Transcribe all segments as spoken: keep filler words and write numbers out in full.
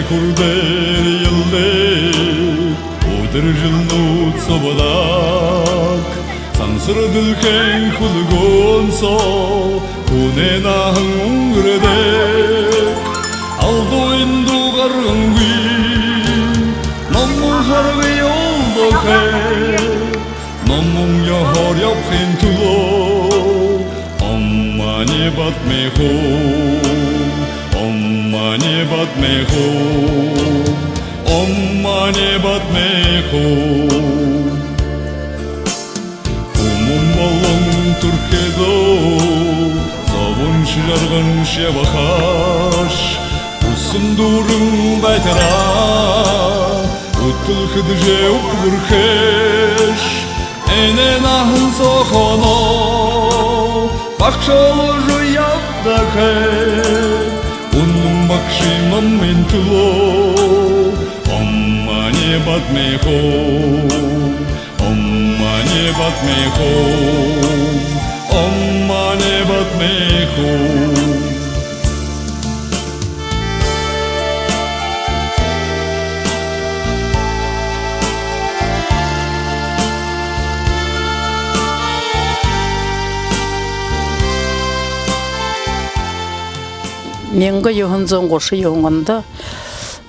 Хүрдээр ялдаа үдэр жэлнүүд субадаг, сансар дэлхэйн хүлгөөн соо хүнэй наһан үнгэрдэг. Алдуу эндүү гаргангүй, номон харгы олдохой, номон ёһоор ябахын түлөө Ом мани бадмэ хум, ом мани бадмэ хум, ом мани бадмэ хум. Хүмүн болон түрхэ зон зобоншье жарганшье ябахаш, хүсэн дүүрэн байтараа үтэлхэдэжэ үбгэрхэш, энэ наһан соо хоноо багшалжа ябадагхай. Үнэн багшын номын түлөө ом мани бадмэ хум, ом мани бадмэ хум, ом мани бадмэ хум. Мянга юһэн зуун гушан юһэн ондо,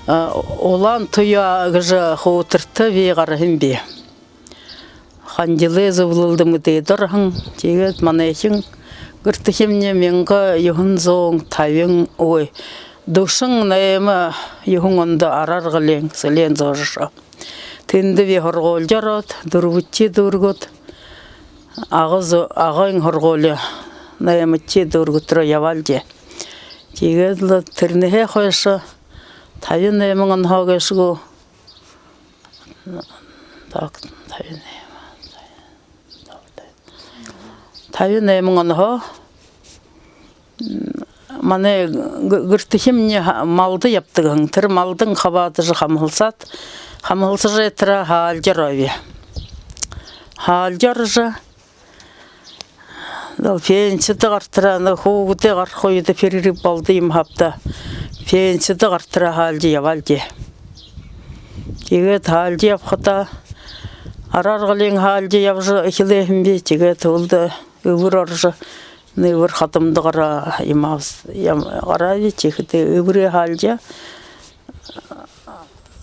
а, Улаан-Туяа гэжэ хутарта би гараһан би. Хандилай зүблэлдэ мэдээдэ ороһон. Тиигээд манайхин гэртэхимни мянга юһэн зуун табин, ой, дүшэн найман, юһэн ондо Араргалиин сэлеэн зөөжэ ошоо. Тэндэ би һургуулида ороод, дүрбэдэхи дүүргэд, Ага зу-, Агын һургуули наймадахи дүүргэд руу ябаал даа. Тиигээд лэ тэрэнһээ хойшо табин найман онһоо гээшэ гү, так, табин найман, табин найман онһоо, м, манай гэ-, гэртэхимни ха-, малда ябадаг һэн. Тэрэ малдань хабаадажа хамһалсаад, хамһалсажа тэрэ һаалида ороо би. Һаалида орожо, дал пенсидэ гартараа, нүгөө хүүгэдэй гараха үедэ перерыв болодог юм һэн даа. Пенсидэ гартараа һаалида ябаал даа. Тиигээд һаалида ябахадаа, Араргалиин һаалида ябажа эхилээ һэм би. Тиигээд һүүлдэ эбэр орожо, эбэр хадамда гараа юм ааб-, ям-, гараа би. Тиихэдээ эбэрэй һаалида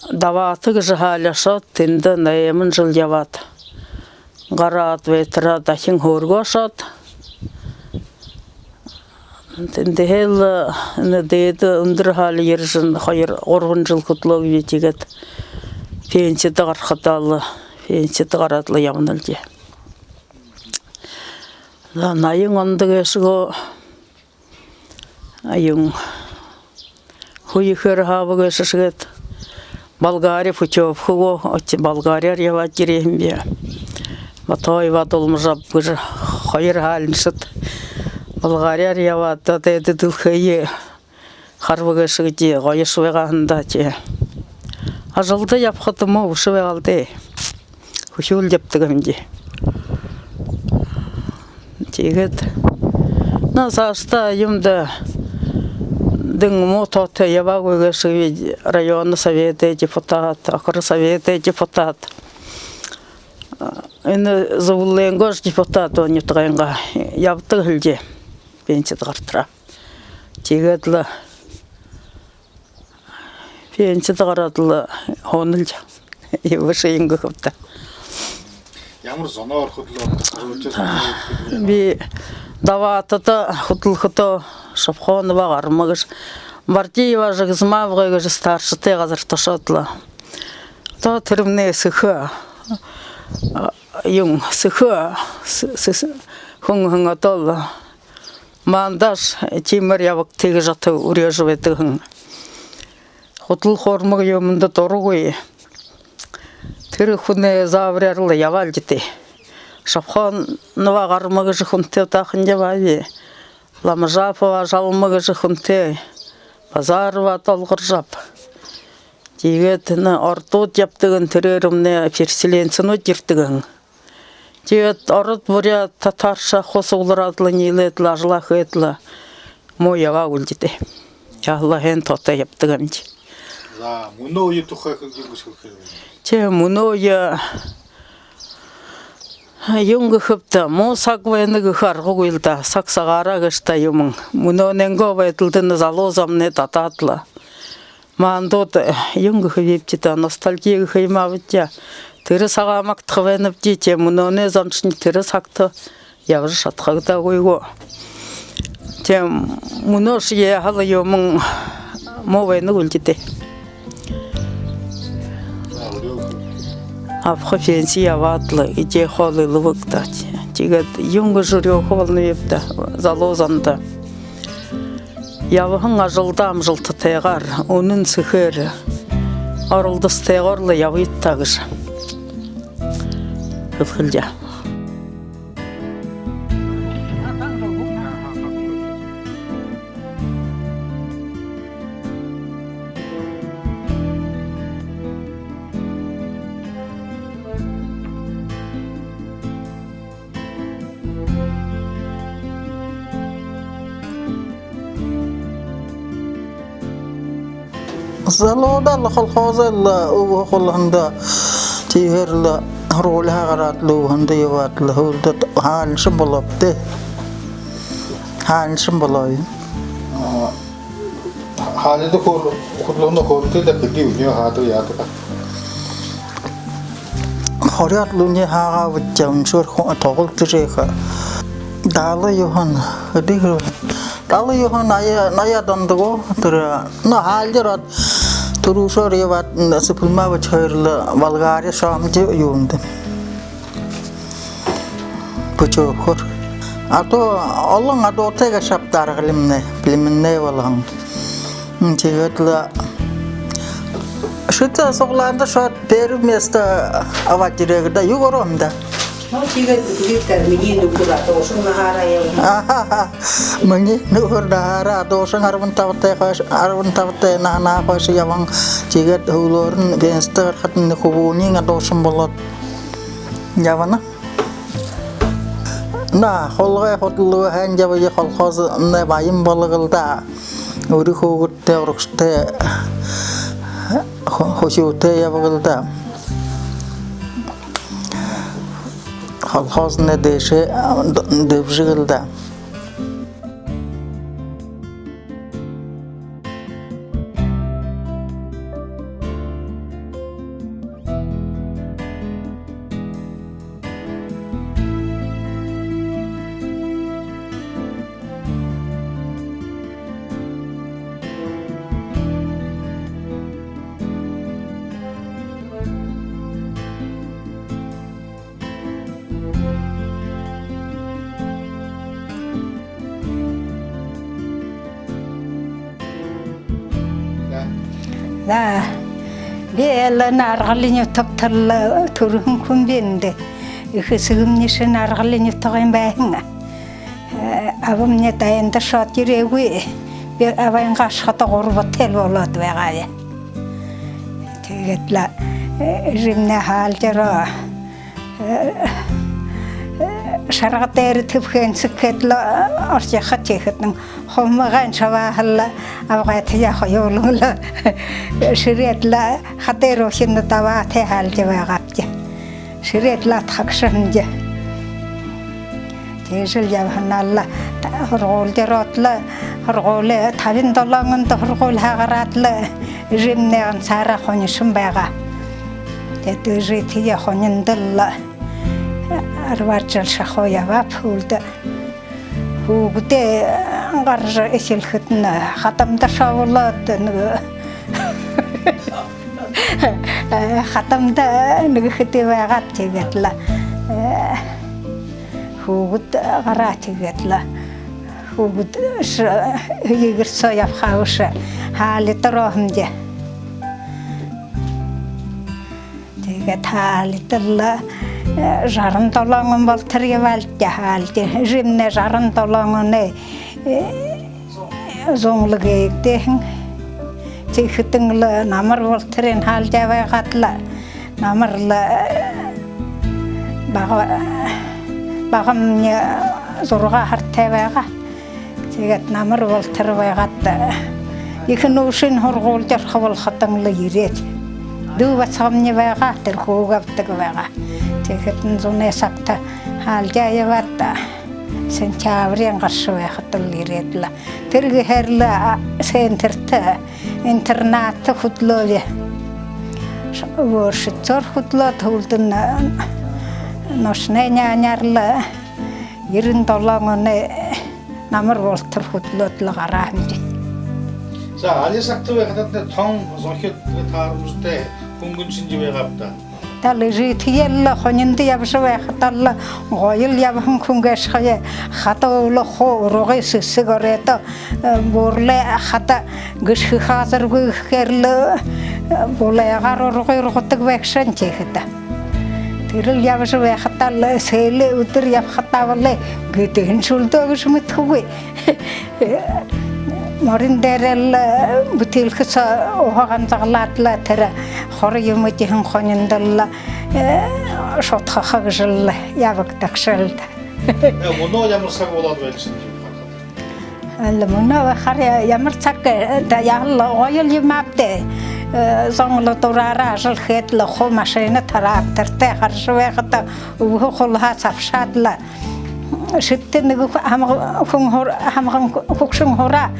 Даваата гэжэ һаалида ошоод, тэндэ найман жэл ябаад, гараад байтараа дахин һөөргөө ошоод, тэндэһээл энэ дээдэ үндэр һаалида ерэжэ, хоёр, гурбан жэл хүдэлөөгүй би. Тиигээд пенсидэ гарахадаа лэ, пенсидэ гараад лэ ябанал даа. За, наян ондо гээшэ гү, юун, хуу ехээр һааб гээшэ шэгээд, Болгари путёвка гү, ошоод Болгарияар ябаад ерээ һэм би. Батоева, Дулмажаб гэжэ хоёр һаалиншад Болгарияар ябаад, одоо эдэ дэлхэйе хараба гээшэ гэжэ гоёшоо байгаа һэн даа, тии. Ажалда ябахадам бэшэ байгаал даа. Хүхюулжэ ябадаг һэмди. Тиигээд, ну, саашадаа юумэндэ дэн муу тоотой ябаагүй гээшэ би, районно соведэй депутат, округ соведэй депутат. Энэ Зубалайнгоошье депутат, нютагайнгаа ябадаг һэлди. Пенсидэ гартараа. Тиигээд лэ пенсидэ гараад лэ һуунал даа. Эбэшье юм гэхэб даа. Ямар зоноор хүдэлөөд, хүдэлөөд? Би Даваатада хүдэлхэдөө, Шопхонова Гарма гэжэ, Бардиева Жигзмаевгай гэжэ старшатай газарта ошоод лэ. Одоо тэрэмнай сэхэ, а, юун, сэхэ, с-, с-, хүн һэн, одоо лэ маанадаш тиимээр ябагты гэжэ ата үреэжэ байдаг һэн. Хүдэлхэ хуурмаг юумэндэ дурагүй. Тэрэ хүнэй заабаряар лэ ябаал даа. Шопхонова Гарма гэжэ хүнтэй удаахан ябааб. Ламажапова Жалма гэжэ хүнтэй, Базарова Долгоржаб. Тиигээд энэ ородууд ябадаг һэн, тэрээрэмнай переселенцэнүүд ерэдэг һэн. Тиигээд ород, буряад, татаршье хуу суглараад лэ, ниилээд лэ, ажалаа хээд лэ, муу ябаагүйл даа. Яһала һайн тоотой ябадаг һэмди. За, мүнөө үе тухай хэ-, юун гэжэ хэлэхэ юм? Тээ, мүнөө үе юун гэхэб даа, муу саг байна гэхэ аргагүй л даа, саг сагаараа гээшэ даа юумэн. Мүнөөнэйнгөө байдалдань залуу замнай дадаад лэ. Мандууд, юун гэхэбибди даа, ностальги гэхэ юм аабди даа. Тэрэ сагаа магтаха байнабди, тээ, мүнөөнэй замшни тэрэ сагта ябажа шадахагүйгөө. Тээ, мүнөөшье яахал юумэн муу байна гү, үлдэ даа. Абаха пенси ябаад лэ, эдеэ хоол элбэг даа. Тиигээд юун гэжэ үреэхэ болоноб даа, залуу замда. Ябаһан ажалдаа амжалтатайгаар, үнэн сэхээр, оролдосотойгоор лэ ябыт даа гэжэ хэлэхэл даа. Залууда лэ, колхозой лэ үбһэ хулаһанда тиихэдэ лэ һургуулиһаа гараад лэ, үбһэндэ ябаад лэ, һүүлдэ һаалиншан болооб даа. Һаалиншан болооб. А, һаалида хөөр-, хөөрэлдэнэ хөөрэлдөө даа, хэды үнеэ һаадаг яадаг. Хорёод лэ үнеэ һаагаабди даа, үншөөр ху-, тоглолто хэжэ. Далан юһэн, хэды гэр-, далан юһэн, ная-, наяад ондо гү, тэрэ, ну, һаалида ороод, түрүүшээр ябаад, н-, Сэпэлмаб хоёр лэ Болгари ошообди юундэ. Путёвкаар. Адуу, олон адуутай гээшэбди даа, Аргалимнай, племеннай болгон. М, тиигээд лэ шэдэ суглаанда ошоод, первое место абаад ерээбди даа, юу гүрөөм даа. Ну, тиигээд, тиигээд тэрэ минии нүхэр адуушан наһаараа ябана. Аха, минии нүхэр наһаараа адуушан, арбан табатай хойш-, арбан табатай наһанһаа хойшо ябаһан. Тиигээд һүүлээрнь пенсидэ гарахадань хүбүүниинь адуушан болоод ябана. На, хулгай худалгүй һайн ябая, колхозой баян болог лэ даа. Үри хүүгэдтэй, урагшатай, ху-, хүсэтэй ябаг лэ даа. Колхознай дээшээ д-, дэбжэг лэ даа. За. Би Эллэ, Аргалай нютагта лэ түрэһэн хүн би эндэ. Эхэ эсэгэмни шэнэ Аргалай нютагай байһан. Э, абамни дайнда ошоод ерээгүй. Би абайнгаа ошоходо гурбатай лэ болоод байгааб. Тиигээд лэ, э, эжымни һаалда ороо. Э, э, шарга дээрэ тэбхэнсэг гээд лэ, э, орхихо тиихэдэнь хомогойн шабааһал лэ абгайтаяа хоюулан лэ. Шэрээд лэ хадэр уухинда дабаатай һаалда байгаабди. Шэрээд лэ адхагша һэмди. Тиижэл ябаһанаа лэ, һургуулида ороод лэ, һургуули табин долоон ондо һургуулиһаа гараад лэ, эжымни гансаараа хонишон байгаа. Тиигээд эжытэеэ хониндол лэ, арбаад жэл шахуу ябааб, һүүлдэ хүүгэдээ гаража эхилхэдэнь, хадамда ошоо болоод, нэгэ хадамда нэгэ хэды байгааб, тиигээд лэ, э, хүүгэд гараа, тиигээд лэ хүүгэд ш-, һэеы гэр соо ябахаа бэшэ, һаалида ороо һэмди. Тиигээд һаалида лэ, э, жаран долоон он болотор ябаабди даа, һаалида. Эжымни жаран долоон оной, э, зуун лэ гээгдээ һэн. Тиихэдэнь лэ намар болоторынь һаалда байгаад лэ, намар лэ, э, бага-, багамни зургаа һаратай байгаа. Тиигээд намар болотор байгаад, э, Ехэ нүүшын һургуулида орохо болоходонь лэ ерээд. Дүү басагамни байгаа, тэрэ хүүгээ абадаг байгаа. Тиихэдэнь зунай сагта һаалжа ябаад, сентябриин гараша байхадал ерээд лэ. Тэрэ гэһээр лэ, а, центртэ, интернатта хүдэлөө. Уборщицаар хүдэлөө, түүлдэнь, а, ношной няняар лэ ерэн долоон оной намар болотор хүдэлөөд лэ гараа һэмди. За, али сагта байхадатнай тон зохид таарамжатай, хүнгэн шэнги байгааб даа. Тал эжытэеэл лэ хониндо ябажа байхадаа лэ гоёл ябаһан хүн гээшэ ха. Хада үүлэ хуу ургы сэсэг оройдоо, э, бууралай хада гэшхэхэ газаргүй гэхээр лэ, э, булайгаар ургы ургадаг байгша һэн тиихэдэ. Тэрэл ябажа байхадаа лэ, сээлэй үдэр ябахадаа болой гэдэһэн шүлдөө гэжэ мэдэхэгүй. Морин дээрээл, э, бутылка соо уһа ганзаглаад лэ, тэрэ хоро юумэ эдиһэн хониндол лэ, э, шудхаха гэжэл ябагдагшал даа. Э, мүнөө ямар саг болоод байнаш? Али мүнөө хара ямар саг, э, да, яһала гоёл юм ааб даа. Э, зон лэ дураараа ажал хээд лэ, хуу машина, трактортай, хаража байхада үбһэ хулһаа сабшаад лэ. Шэдитэ нэгэ хү-, һамга-, хүн һур-, һамган хү-, хүгшэн һураа,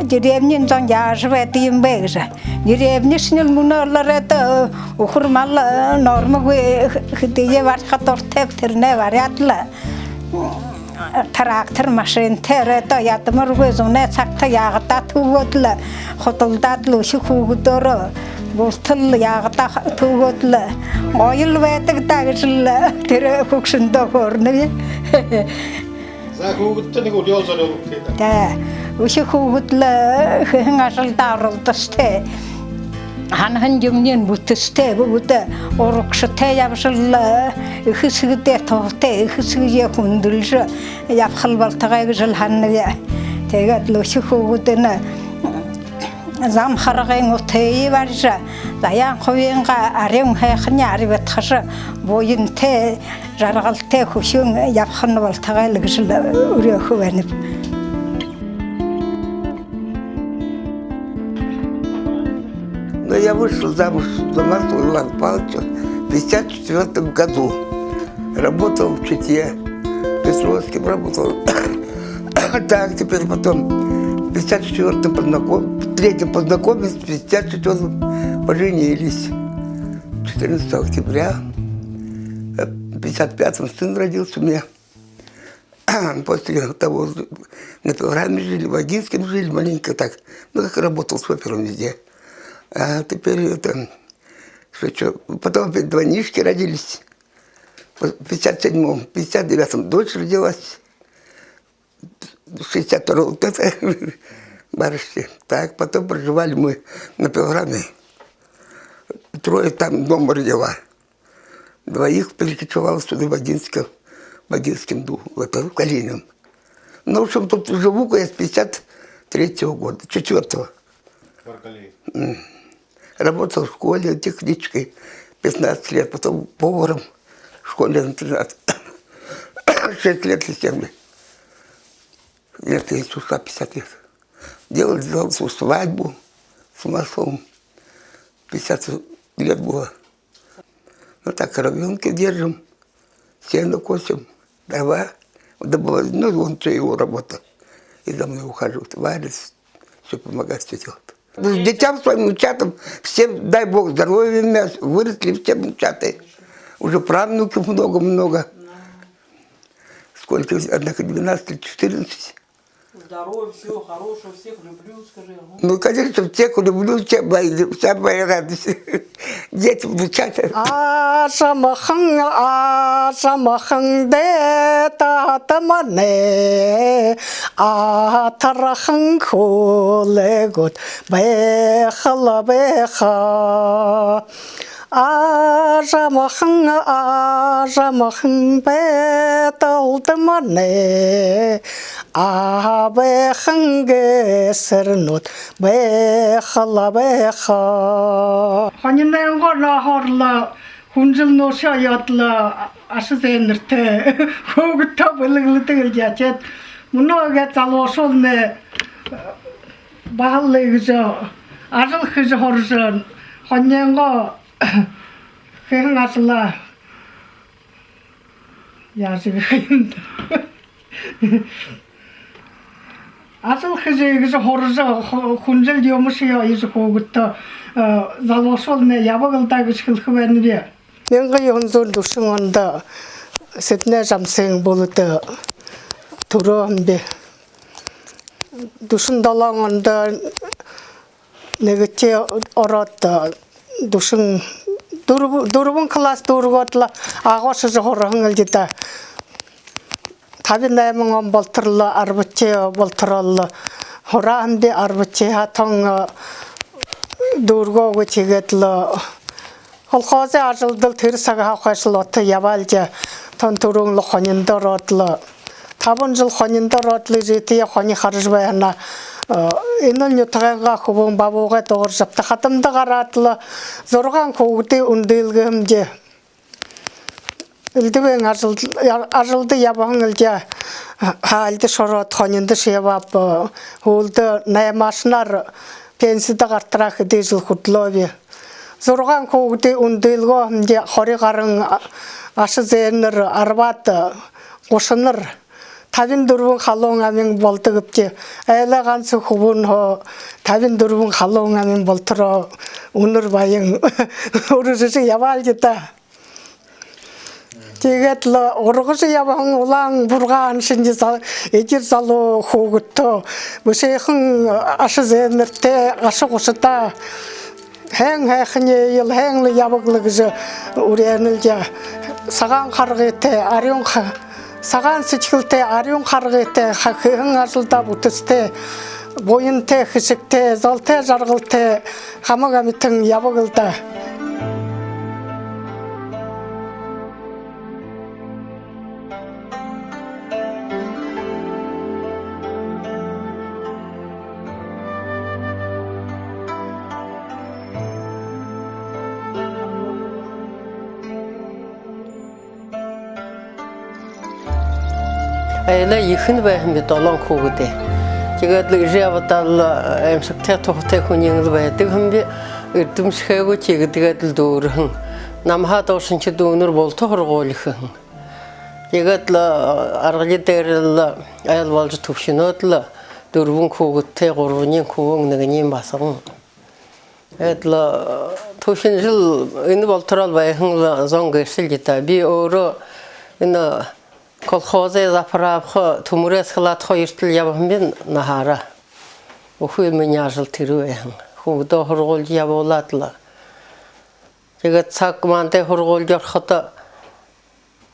деревниин зон яажа байдаг юм бэ гэжэ. Деревнишни лэ мүнөө лэ оройдоо, э, үхэр мал, э, нормагүй, э, хэдые бариха дуратайб, тэрэнээ баряад лэ. Трактор машинатай оройдоо ядамаргүй зунай сагта яагадаа түгөөд лэ, худалдаад лэ, үхи хүүгэдөөрөө бултал яагадаа түгөөд лэ, гоёл байдаг даа гэжэл тэрэ хүгшэндөө хөөрэнэб. За, хүүгэдтэ нэгэ үреэл зорюулыт даа. Тээ. Үхи хүүгэд лэ хэһэн ажалдаа оролдосотой, һанаһан юумэниинь бүтэсэтэй, бүгэдэ урагшатай ябажал, эхэ эсэгэдээ туһатай, эхэ эсэгэеэ хүндэлжэ ябахал болтогой гэжэл һананаб. Тиигээд лэ үхи хүүгэдынь зам харгын утые барижа, заяан хубиингаа арюун һайханиие арьбадхажа, буянтай, жаргалтай, хүсөөн ябахань болтогой лэ гэжэл үреэхэ байнаб. Но я вышла замуж за Маслова Ивана Павловича в пятьдесят четвёртом году. Работала в Чите, в Петровском работала. Так, теперь потом в пятьдесят четвёртом познаком-, в третьем познакомились, в пятьдесят четвёртом поженились. Четырнадцатого октября, э, в пятьдесят пятом сын родился у меня. После того на Пилораме жили, в Агинском жили, маленько так. Ну, как работал шофёром везде. А теперь это, что, что, потом опять двойняшки родились. В пятьдесят седьмом, в пятьдесят девятом дочь родилась. В шестьдесят втором вот это барышня. Так, потом проживали мы на Пилораме. Трое там дома родила. Двоих перекочевала сюда в Агинском, в Агинском ду-, в это, в Калинин. Ну, в общем, тут живу я с пятьдесят третьего года, четвёртого. М. Работала в школе техничкой пятнадцать лет, потом поваром в школе-интернат. Шесть лет или семь лет. Я в пенсию ушла, пятьдесят лет. Делала, делала свою свадьбу с Масловым. Пятьдесят лет было. Ну так, коровёнки держим, сено косим, дрова добываем. Ну, вон то его работа. И за мной ухаживает, варит, всё помогает, всё делает. Ну, с детям своим, внучатам, всем дай Бог здоровья, у меня выросли все внучатые. Уже правнуков много-много. Сколько, однако, двенадцать или четырнадцать. Здоровья, всего хорошего, всех люблю, скажи, ага. Ну, конечно, всех люблю, вся моя, вся моя радость. Дети, внучата. Ажамахан, ажамахан дэ татаманэ, атархан хүлэгүүд байхал байха. Ажамахан, ажамахан байдалдамнай, абайхан гэсэрнүүд байхал байха. Хониндо ногоон һуралаа, хүнжэл нөөшэ оёод лэ, аша зээнэртэй, хүүгэдтэ бэлэглэдэг лэ ябаад. Мүнөө гээд залуушуулнай Баһал иигэжэ ажал хэжэ һуража, хониноо хэһэн ажалаа яажа хэхэ юм даа. Ажал хэжэ, иигэжэ һуража, хү-, хүнжэл юумэшье оёжо хүүгэдтэ, э, залуушуулнай ябаг лэ даа гэжэ хэлэхэ байнаб. Мянга юһэн зуун дүшэн ондо Сэдэнэй Жамсын бүлэдэ түрөөһэн би. Дүшэн долоон ондо нэгэдэ ороод, дүшэн дүрб-, дүрбэн класс дүүргээд лэ, агуу шажан һураһан лэ даа. Табин найман он болотор лэ, арбадахи болотороо лэ һурааһан би, арбадахиһаа тон, э, дүүргөөгүй, тиигээд лэ колхозой ажалда лэ тэрэ сагһаа хойшо лэ ото ябаал даа. Тон түрүүн лэ хониндо ороод лэ, табан жэл хониндо ороод лэ, эжытэеэ хони хаража байһанаа, э, энэл нютагайнгаа хүбүүн бабуугай дугаржа абтаа, хадамда гараад лэ, зургаан хүүгэдые үндылгэһэм даа. Элдэбын ажал-, ажалда ябаһан лэ даа, һаалидашье ороод, хониндошье ябааб, һүүлдэ наймаашанаар пенсидэ гартараа хэды жэл хүдэлөөб. Зургаан хүүгэдые үндылгөөһэм даа, хори гаран аша зээнэр, арбаад гушанар. Табин дүрбэн халуун амин болодог бди. Айлай ганса хүбүүн һоо табин дүрбэн халуун амин болотороо үнэр баян үргэжэ ябаал даа. Тиигээд лэ ургажа ябаһан улаан бургаан шэнги за-, эдир залуу хүүгэдтэ бэшээхэн аша зээнэртэй, аша гушатай, һайн һайханиие һайн лэ ябаг лэ гэжэ үреэнэл даа. Сагаан харгытай, арюун ха-, сагаан сэдьхэлтэй, арюун харгытай, ха-, хэһэн ажалдаа бүтэсэтэй, буянтай, хэшэгтэй, золтой, жаргалтай хамаг амитан ябаг лэ даа. Айлай ехэнь байһан би, долоон хүүгэдэй. Тиигээд лэ эжы абадаа лэ аймшагтай, туһатай хүниинь лэ байдаг һэм би, эрдэмшэхээгүй, тиигээд лэ дүүрэһэн. Намһаа доошонхи дүүнэр булта һургуули хэһэн. Тиигээд лэ Аргали дээрэ лэ айл боложо түбхинөөд лэ, дүрбэн хүүгэдтэй, гурбаниинь хүбүүн, нэгэниинь басаган. Эдэл, э, түбхинжэл энэ болоторол байһан лэ зон гээшэл даа. Би өөрөө энэ колхозой заправка, түмэрэй склад хоёртол ябаһан би наһаараа. Бүхы минии ажал тэрэ байһан. Хүүгэдээ һургуулида ябуулаад лэ. Тиигээд саг манда һургуулида ороходо,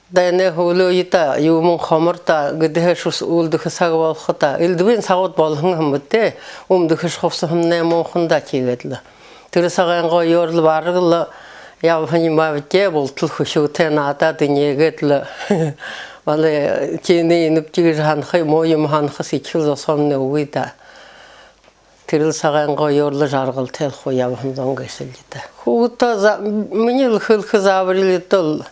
дайнай һүүлээр даа, юумэн хомор даа, гэдэһээшье үүлдэхэ саг болохо даа. Элдэбын сагууд болоһон һэм бэзэ даа, үмдэхэшье хубсаһамнай муухан даа, тиигээд лэ. Тэрэ сагайнгаа ёорол бараг лэ ябаһан юм ааб даа, бултал хүсөөтэй, наадаад, энеэгээд лэ. Манай тиинэй энэб гэжэ һанаха, муу юумэ һанаха сэдьхэл зосоомнай үгы даа. Тэрэл сагайнгаа ёорол жаргалтай лэ хуу ябаһан зон гээшэл даа. Хүүгэдтэ за-, минии лэ хэлэхэ заабари лэ даа: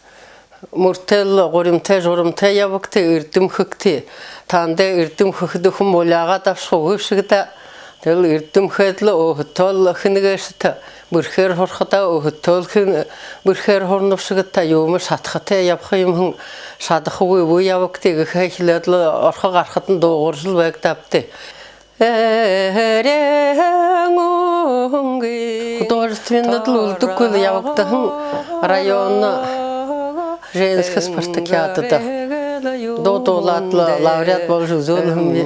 мүртэй лэ, гуримтай, журамтай ябагты, эрдэм хэгты. Танда эрдэм хэхэдэ хүн буляагаад абашаха үгы бшуу даа. Тэрэл эрдэм хээд лэ, өөһэдтөө лэ хэнэ гээшэт, бэрхээр һурахадаа, өөһэдтөө лэ хэнэ, бэрхээр һурана бшуу даа. Юумэ шадахатай ябаха юм һэн, шадахагүй бү ябагты гэхэ эхилээд лэ, орохо гарахадань дуугаржал байгдаабди. Художественнэдэл үлдэхэгүйл ябагдаһан районно женскэ спартакиадада дуу дуулаад лэ, лауреат боложо үзөөл һэм би.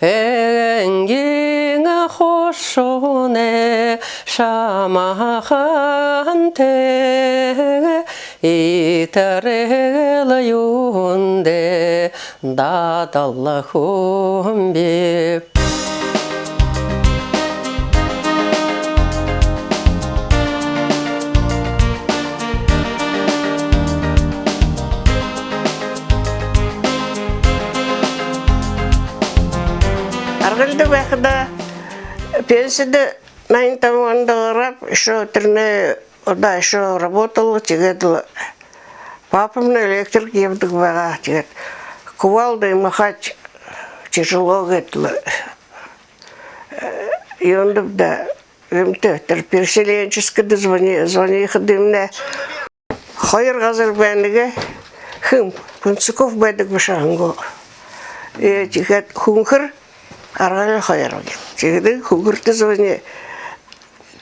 Энгин хушууна шамаахантай, итарэл юундэ дадалха юм бэ. Аргалида байхадаа, пенсидэ наян табан ондо гарааб, ещё тэрэнэй удаа ещё работал, тиигээд лэ папамнай электрик ябадаг байгаа, тиигээд кувалда, махач, тяжело гээд лэ. Юундэб даа, юумэтэй, тэрэ переселенческэдэ звони-, звонихадамнай хоёр газар байна гээ. Хэн, Кунцыков байдаг бэшэ гү? Э, тиигээд Хүнхэр, Аргалин хоёр. Тиигээд Хүнхэртэ звони-,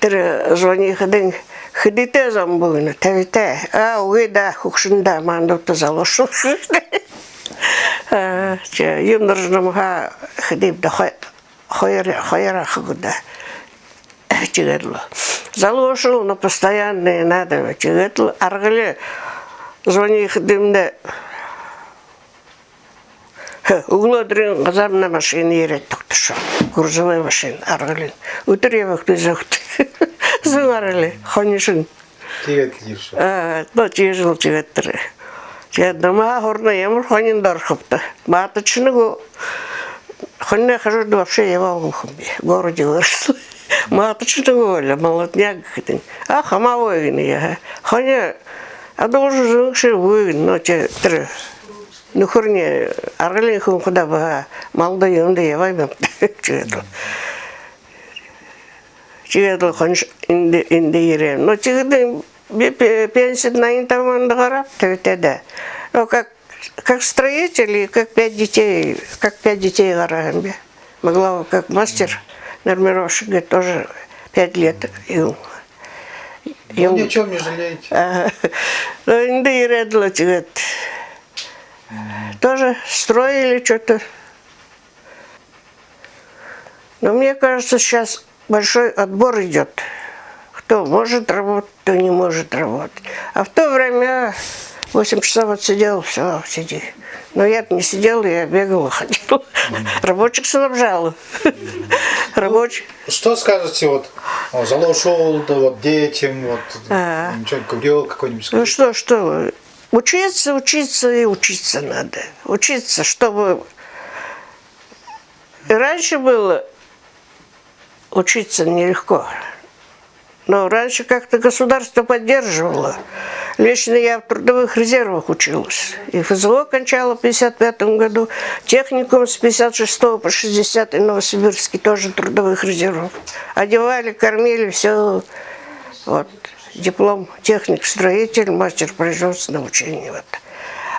тэрэ звонихадань: «Хэдытэй зон бэ?» гэнэ. «Табитай». «А, үгы даа, хүгшэн даа, мандууда залуушуул». А, тээ, юм доржономһаа хэдыб даа, хо-, хоёр, хоёр аха гү даа. Тиигээд лэ залуушуул, но постоянные надо. Тиигээд лэ Аргалин звонихадамнай, хэ, үглөөдэрынь газаамнай машина ерээд тогтошоо. Грузовой машина, Аргалин. Үдэр ябагты, зүгтэ. Зүн Аргалин, хонишон. Тиигээд лэ ершоо. А, но, тиижэл тиигээд тэрэ. Тиигээд намһаа һурана: «Ямар хонин доро орохоб?» даа. Маточногоо. Хониной хажууда вообще ябаагүй хүм би. В городе выросла. Маточногоо лэ, молодняк гэхэдэнь. «А, хамаагүй», гэнэ яахаб. Хони адуу уже зүүншэ үгы гэнэ, но тээ, тэрэ нүхэрни Аргалин хүн хадаа баһа малда юундэ ябаа юм. Тиигээд лэ. Тиигээд лэ хониш-, эндэ, эндэ ерээ. Но тиигээд би пе-, пенсидэ наян табан ондо гарааб, табитай даа. Но как, как строитель и как пять детей, как пять детей гараа һэм би. Могла бы как мастер, нормировщик, говорит, тоже пять лет. И, и... Ну, ничего не жалеете. Ага. Но эндэ ерээд лэ тиигээд тоже строили что-то. Но мне кажется, сейчас большой отбор идёт. Кто может работать, кто не может работать. А в то время восемь часов отсидел, всё, сиди. Но я не сидела, я бегала, ходила. Рабочих снабжала. Рабочих. Что скажете вот, о, залуушуулда, вот детям, вот, ничего, курил какой-нибудь, ну скажите? Что, что, учиться, учиться и учиться надо. Учиться, чтобы И раньше было учиться нелегко. Но раньше как-то государство поддерживало. Лично я в трудовых резервах училась. И Ф З О кончала в пятьдесят пятом году, техникум с пятьдесят шестого по шестидесятый, Новосибирский, тоже трудовых резервов. Одевали, кормили, всё. Вот. Диплом техник-строитель, мастер производственного обучения. Вот.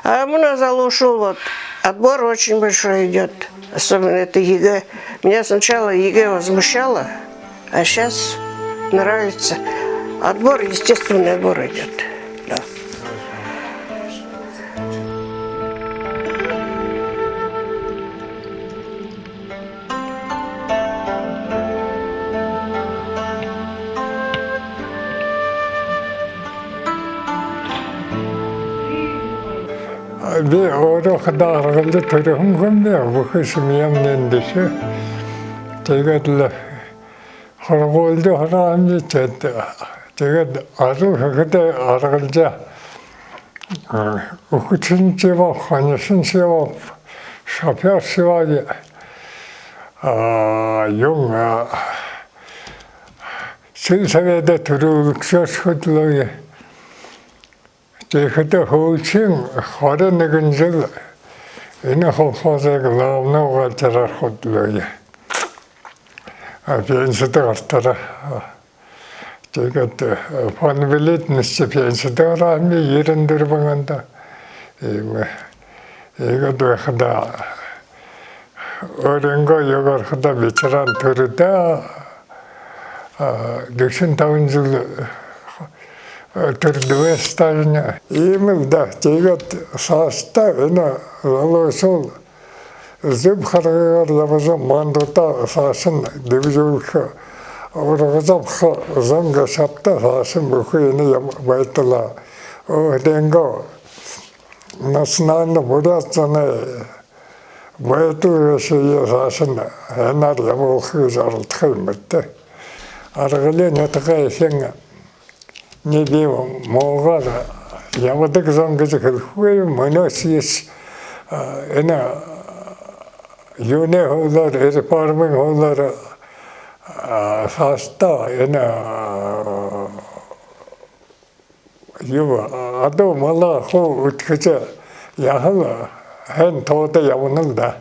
А у нас залуушуул, вот, отбор очень большой идёт. Особенно это ЕГЭ. Меня сначала ЕГЭ возмущало, а сейчас нравится. Отбор, естественный отбор идёт. Да. Би өөрөө хадаа Аргалида түрэһэн хүн би, бүхы семьямни эндэ бэшэ. Тиигээд лэ һургуулида һурааһан би, тиигээд, тиигээд ажал хэхэдээ Аргалида, э, үхэршэншье ябааб, хонишоншье ябааб, шофёршье ябааб, а, юун, а, сельсоветэй түрүүлэгшээр хүдэлөөб. Тиихэдэ һүүлшын хорин нэгэн жэл энэ колхозой главный бухгалтерээр хүдэлөөб. А, пенсидэ гартараа. Тиигээд, э, по инвалидности пенсидэ гараһан би ерэн дүрбэн ондо. Иимэ, иигээд байхада өөрынгөө юугээр харахада ветеран труда, а, дүшэн табан жэл, э, трудовой стажни. Иимэл даа. Тиигээд саашадаа энэ залуушуул зүб харгыгаар ябажа, мандуудаа саашань дэбжүүлхэ, ургажа абаха зон гээшэ аабта, саашань бүхы энэ яб-, байдалаа. Өөһэдынгөө национальна буряад зоной байдал гээшые саашань һайнаар ябуулха гэжэ оролдохо юм бэд даа. Аргалиин нютагай эхин, нэ, би муугаар ябадаг зон гэжэ хэлэхэгүй, мүнөөшье, а, энэ юунэй һүүлээр, реформын һүүлээр, а, саашадаа энэ, а, юу, адуу малаа хуу үдхэжэ, яһала һайн тоодо ябанал даа.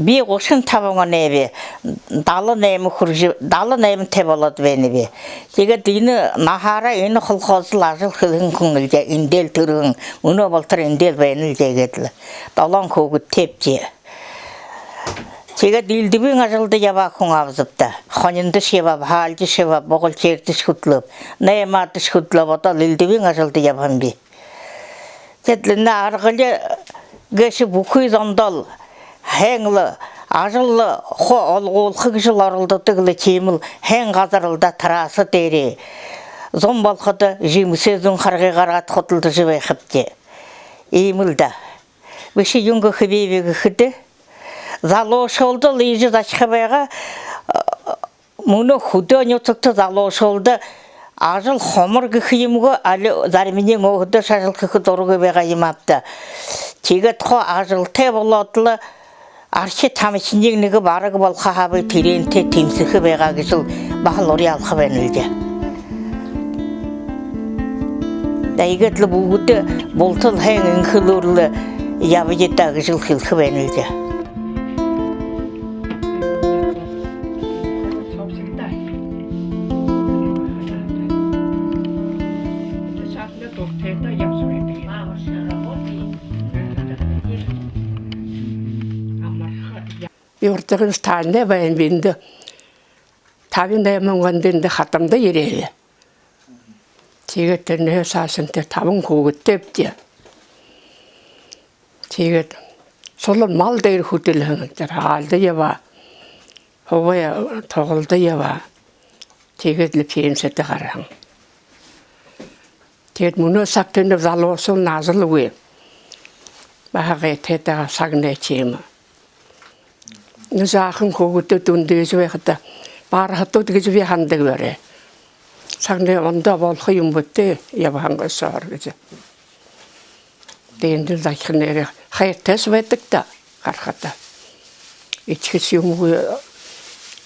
Би гушан табан онойб, далан найман хүржэ, далан наймантай болоод байнаб. Тиигээд энэ наһаараа энэ колхоздол ажал хэлэһэн хүн лэ даа, эндээл түрэһэн, мүнөө болотор эндээл байна лэ даа гээд лэ. Долоон хүүгэдтэйбди. Тиигээд элдэбын ажалда ябаа хүн аабзаб даа. Хониндошье ябааб, хаалидашье ябааб, бухгалтердашье хүдэлөөб, наймаадашье хүдэлөөб, одоол элдэбын ажалда ябаһан би. Тиигээд лэ энэ Аргалиин гээшэ бүхы зондоол һайн лэ ажал лэ хуу олгуулха гэжэл оролдодог лэ, тиимэл һайн газар лэ даа, трасса дээрээ. Зун болоходо жэмэсэй зүүн харгы гаргаад худалдажа байхабди. Иимэл даа. Бэшэ юун гэхэбиб гэхэдэ, залуушуулдал иигэжэ захиха байгаа, мүнөө хүдөө нютагта залуушуулда ажал хомор гэхэ юм гү, али зариманиинь өөһэдөөшье ажал хэхэ дурагүй байгаа юм ааб даа. Тиигээд хуу ажалтай болоод лэ, архи тамхинь нэгэ бараг болохо һааб, тэрээнтэй тэмсэхэ байгаа гэжэл баһал уряалха байна лэ даа. Тиигээд лэ бүгэдэ бултал һайн энхэ элүүр лэ ябая даа гэжэл хэлэхэ байна лэ даа. Юртагын Сталинай байһан би эндэ табин найман ондо эндэ хадамда ерээб. Тиигээд тэрэнһээ саашань тэрэ табан хүүгэдтэйбди. Тиигээд шулуу мал дээрэ хүдэлһэн, тэрэ хаалида ябаа, һубай тугалда ябаа. Тиигээд лэ пенсидэ гараһан. Тиигээд мүнөө сагта энэ залуушуул ажалгүй. Баһа гайтай даа, сагнай тиимэ. Нэ, жаахан хүүгэдтэй дүндыжэ байхада, бархадууд гэжэ би һанадаг бэрээ. Сагнай ондоо болохо юм бэд даа, ябаһан гээшэ һаа гэжэ. Тэндэл захиха нээрээ хайртайшье байдаг даа, харахада. Эдихэшье юумэгүй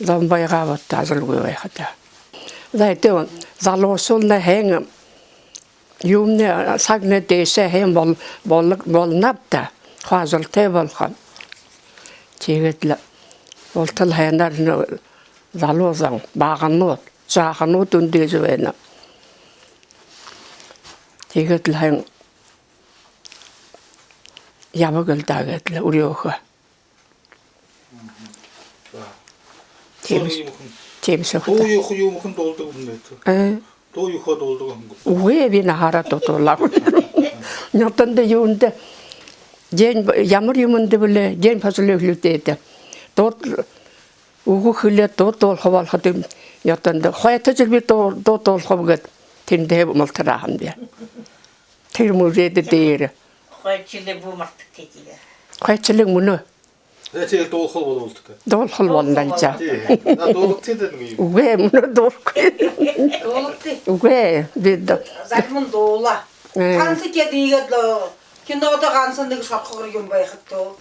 зон байгаа бэд даа, ажалгүй байхада. За, эдэ залуушуулнай һайн юумэнэй, сагнай дээшээ һайн бол-, бол-, болоноб даа. Хуу ажалтай болохо. Тиигээд лэ бултал һайнаар энэ залуу зон, баганууд, жааханууд дүндыжэ байна. Тиигээд лэ һайн ябаг лэ даа гээд лэ үреэхэ. Тиимэ. Тиимэ шуу хада. Дуу юу-, юу хэн дуулдаг юм бэ? Э? Дуу юу хаа дуулдаг юм бэ? Үгы, би наһаараа дуу дуулаагүй. Нютагта юундэ, день, ямар юумэндэ бэлэй, День посвящённых детям. Дуу үгэ хэлээд, дуу дуулаха болоходо, нютагта хойто жэл би дуу, дуу дуулахаб гээд, тэндээ мултарааһан би. Тэрэ музейдэ дээрэ. Хойто жэлээ бү мартагты тиигээ. Хойто жэлээ мүнөө. Э, тиигээ дуулахал болоо болтогой. Дуулахал болоно даа. Тии. Наа, дуулагты даа, нэгэ юм. Үгы, мүнөө дуулахагүй. Дуулагты. Үгы, би даа. Заримань дуулаа. Э. Танса гээд иигээд лэ, кинодо ганса нэгэ шорхогор юм байхат даа.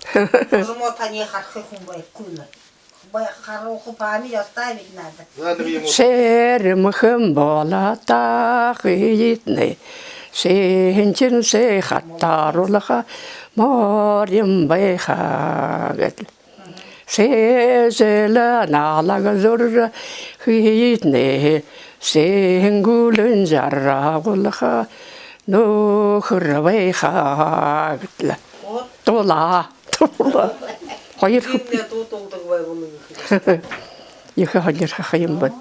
Ошомо таниие хараха хүн байхагүй лэ. Бай-, харуулха, память оставить надо. Ладно, ему. Сэрэмэхэн болоо тахыетнай, сэнхинсэ хатаруулха морин байха гээд. Сэсэлэ налаг зүрхыетнай, сэнгүүлэн жаргуулха нүхэр байха гээд лэ. Вот. Дуулаа. Дуулаа. Хоёр хү- Тиимэ дуу дуулдаг байгаал юм. Ехэ һонирхохо юм бэд.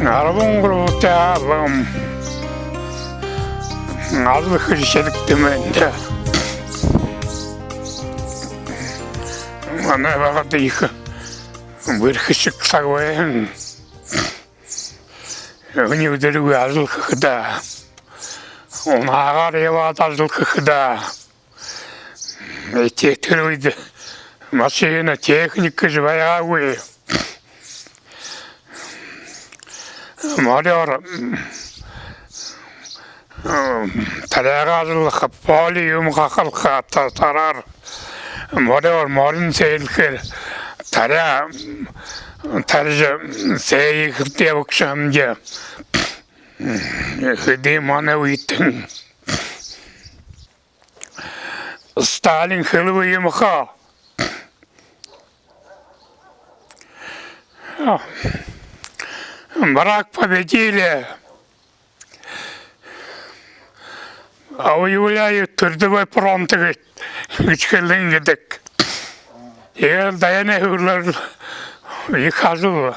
Арбан гурбатай аабам ажал хэжэ шадагтай байна даа. Манай багада ехэ бэрхэшэг саг байһан. Үни үдэргүй ажал хэхэдээ, унаагаар ябаад ажал хэхэдээ, эдэ тэрэ үедэ Машина, техника гэжэ байгаагүй. Морёор, м, таряагаа ажаллаха, поле юумэ хахалха та-, таряар. Морёор морин сээрлэхээр таряа, м, таряажа, м, сээеэ хэхэ ябагша һэмди. М, хэды манай үетэн Сталин хэлэбэ юм ха. Враг победили, объявляю трудовой фронт гэжэ, гэжэ хэлэн гэдэг. Тиигээд дайнай үедэ ехэ ажал,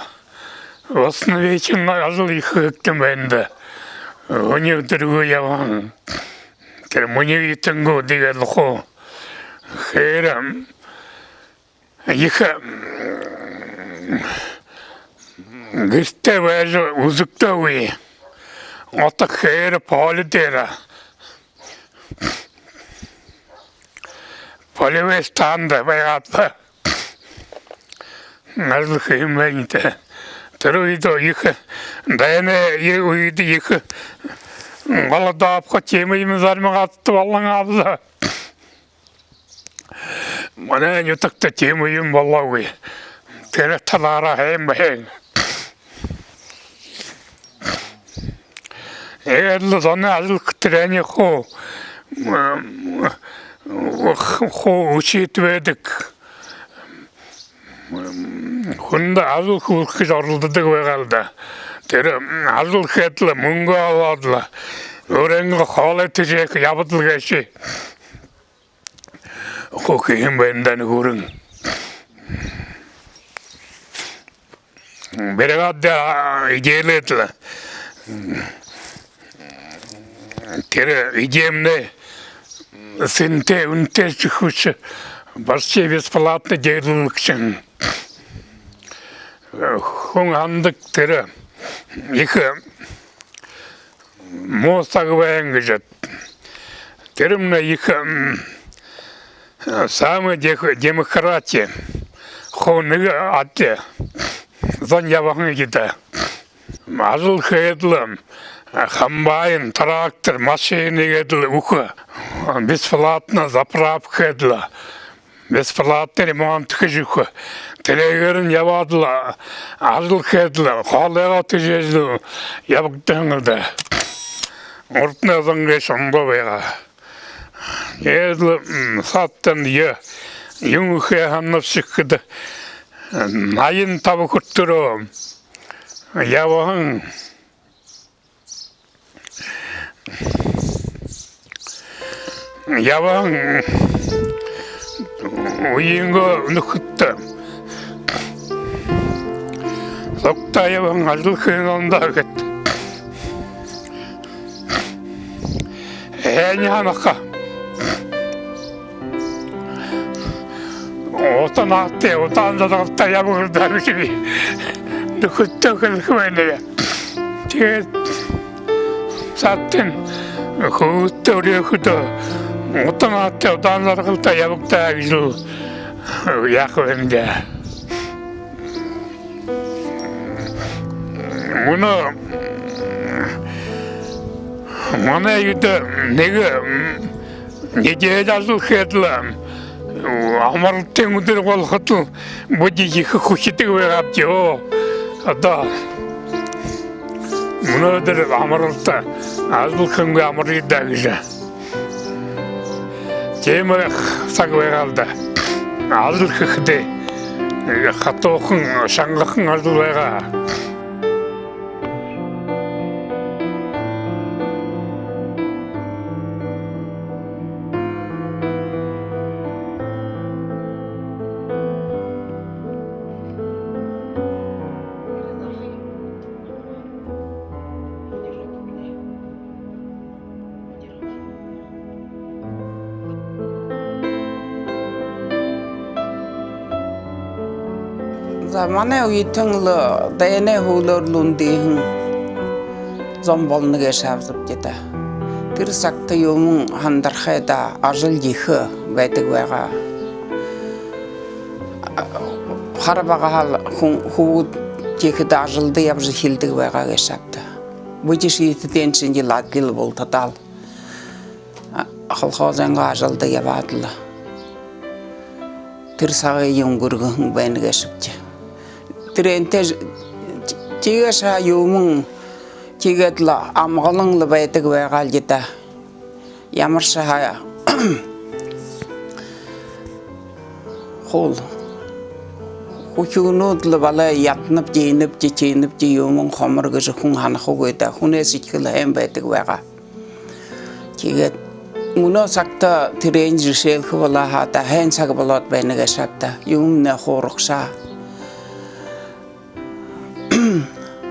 восстановительный ажал ехэ хэгдэһэн байна даа. Үни үдэргүй ябаһан. Тэрэ минии үетэн гү, тиигээд лэ хуу. Хээрэ ехэ, м, гэртээ байжа үзэгдөөгүй. Отог хээрэ поле дээрэ. Полевой станда байгаад лэ ажал хэһэн байна даа. Тэрэ үедэ ехэ, дайнай үедэ ехэ голодовка, тиимэ юумэ заримагаа болоһон аабза. Манай нютагта тиимэ юумэ болоогүй. Тэрэ талаараа һайн байһан. Эгээл зоной ажал хэхэдэнь хуу, м, хуу үсөөд байдаг. Хүндэ ажал хүргэхэ гэжэ оролдодог байгаа л даа. Тэрэ, м, ажал хээд лэ, мүнгэ олоод лэ, өөрынгөө хоолой тэжээхэ ябадал гээшэ. Хуу хэһэн байна даа, нэгэ хүрэн. Бригада эдеэлээд лэ. Тэрэ эдеэмнай сэнтэй, үнэтэй гэжэ хүсэжэ, почти бесплатно эдеэлүүлэгшэ. Хүн һанадаг тэрэ ехэ муу саг байна гэжэ. Тэрэмнай ехэ, м, самый дек-, демократи. Хуу нэгэ адли зон ябаһан юм даа. Ажал хээд лэ, комбайн, трактор, машина гээд лэ үгэхэ. Бесплатно заправка хээд лэ. Бесплатно ремонт хэжэ үгэхэ. Тэрээгээр нь ябаад лэ, ажал хээд лэ, хоолойгоо тэжээжэ лэ ябагдаһан юм даа. Урданай зон гээшэ ондоо байгаа. Эдэл, м, саадтань юун гэхэеэ һананабши гэхэдэ, наян таба хүрэтэрөө ябаһан. Ябаһан үеынгөө нүхэдтэ сугтаа ябаһан, ажал хэһэн ондоо гээд. Һайн һанаха. Ута наһатай, удаан жаргалтай ябагты даа гэжэ би нүхэдтөө хэлэхэ байнаб. Тиигээд саадтань хүүгэдтэ үреэхэдөө, ута наһатай, удаан жаргалтай ябагты даа гэжэ яахаб даа. Мүнөө манай үедэ нэгэ неделя ажал хээд лэ, амаралтын үдэр болоходол бидэ ехэ хүхидэг байгаабди. Оо, одоо мүнөөдэр амаралта, ажал хэнгүй амарыт даа гэжэ. Тиимэ саг байгаа л даа. Ажал хэхэдээ хатуухан, шангахан ажал байгаа. За, манай үетэн лэ дайнай һүүлээр лэ үндыһэн зон болоно гээшэ аабзабди даа. Тэрэ сагта юумэн һандархай даа, ажал ехэ байдаг байгаа. Хара багаһаа хүн хүүгэд тиихэдэ ажалда ябажа эхилдэг байгаа гээшэ ааб даа. Бидэ шиитэдээн шэнги ладлил бултадаал. А, колхозойнгоо ажалда ябаад лэ, тэрэ сагые үнгэргэһэн байна гээшэбди. Тэрээнтэй тиигээшэ юумэн тиигээд лэ амгалан лэ байдаг байгаа лэ даа. Ямаршье һаа, хуу л хүхюунүүд лэ балай яданабди, иинэбди, тиинэбди, юумэн хомор гэжэ хүн һанахагүй даа. Хүнэй сэдьхэл һайн байдаг байгаа. Тиигээд мүнөө сагта тэрээн жэшээлхэ болоо һаа даа, һайн саг болоод байна гээшэ ааб даа. Юумэн хуу урагшаа.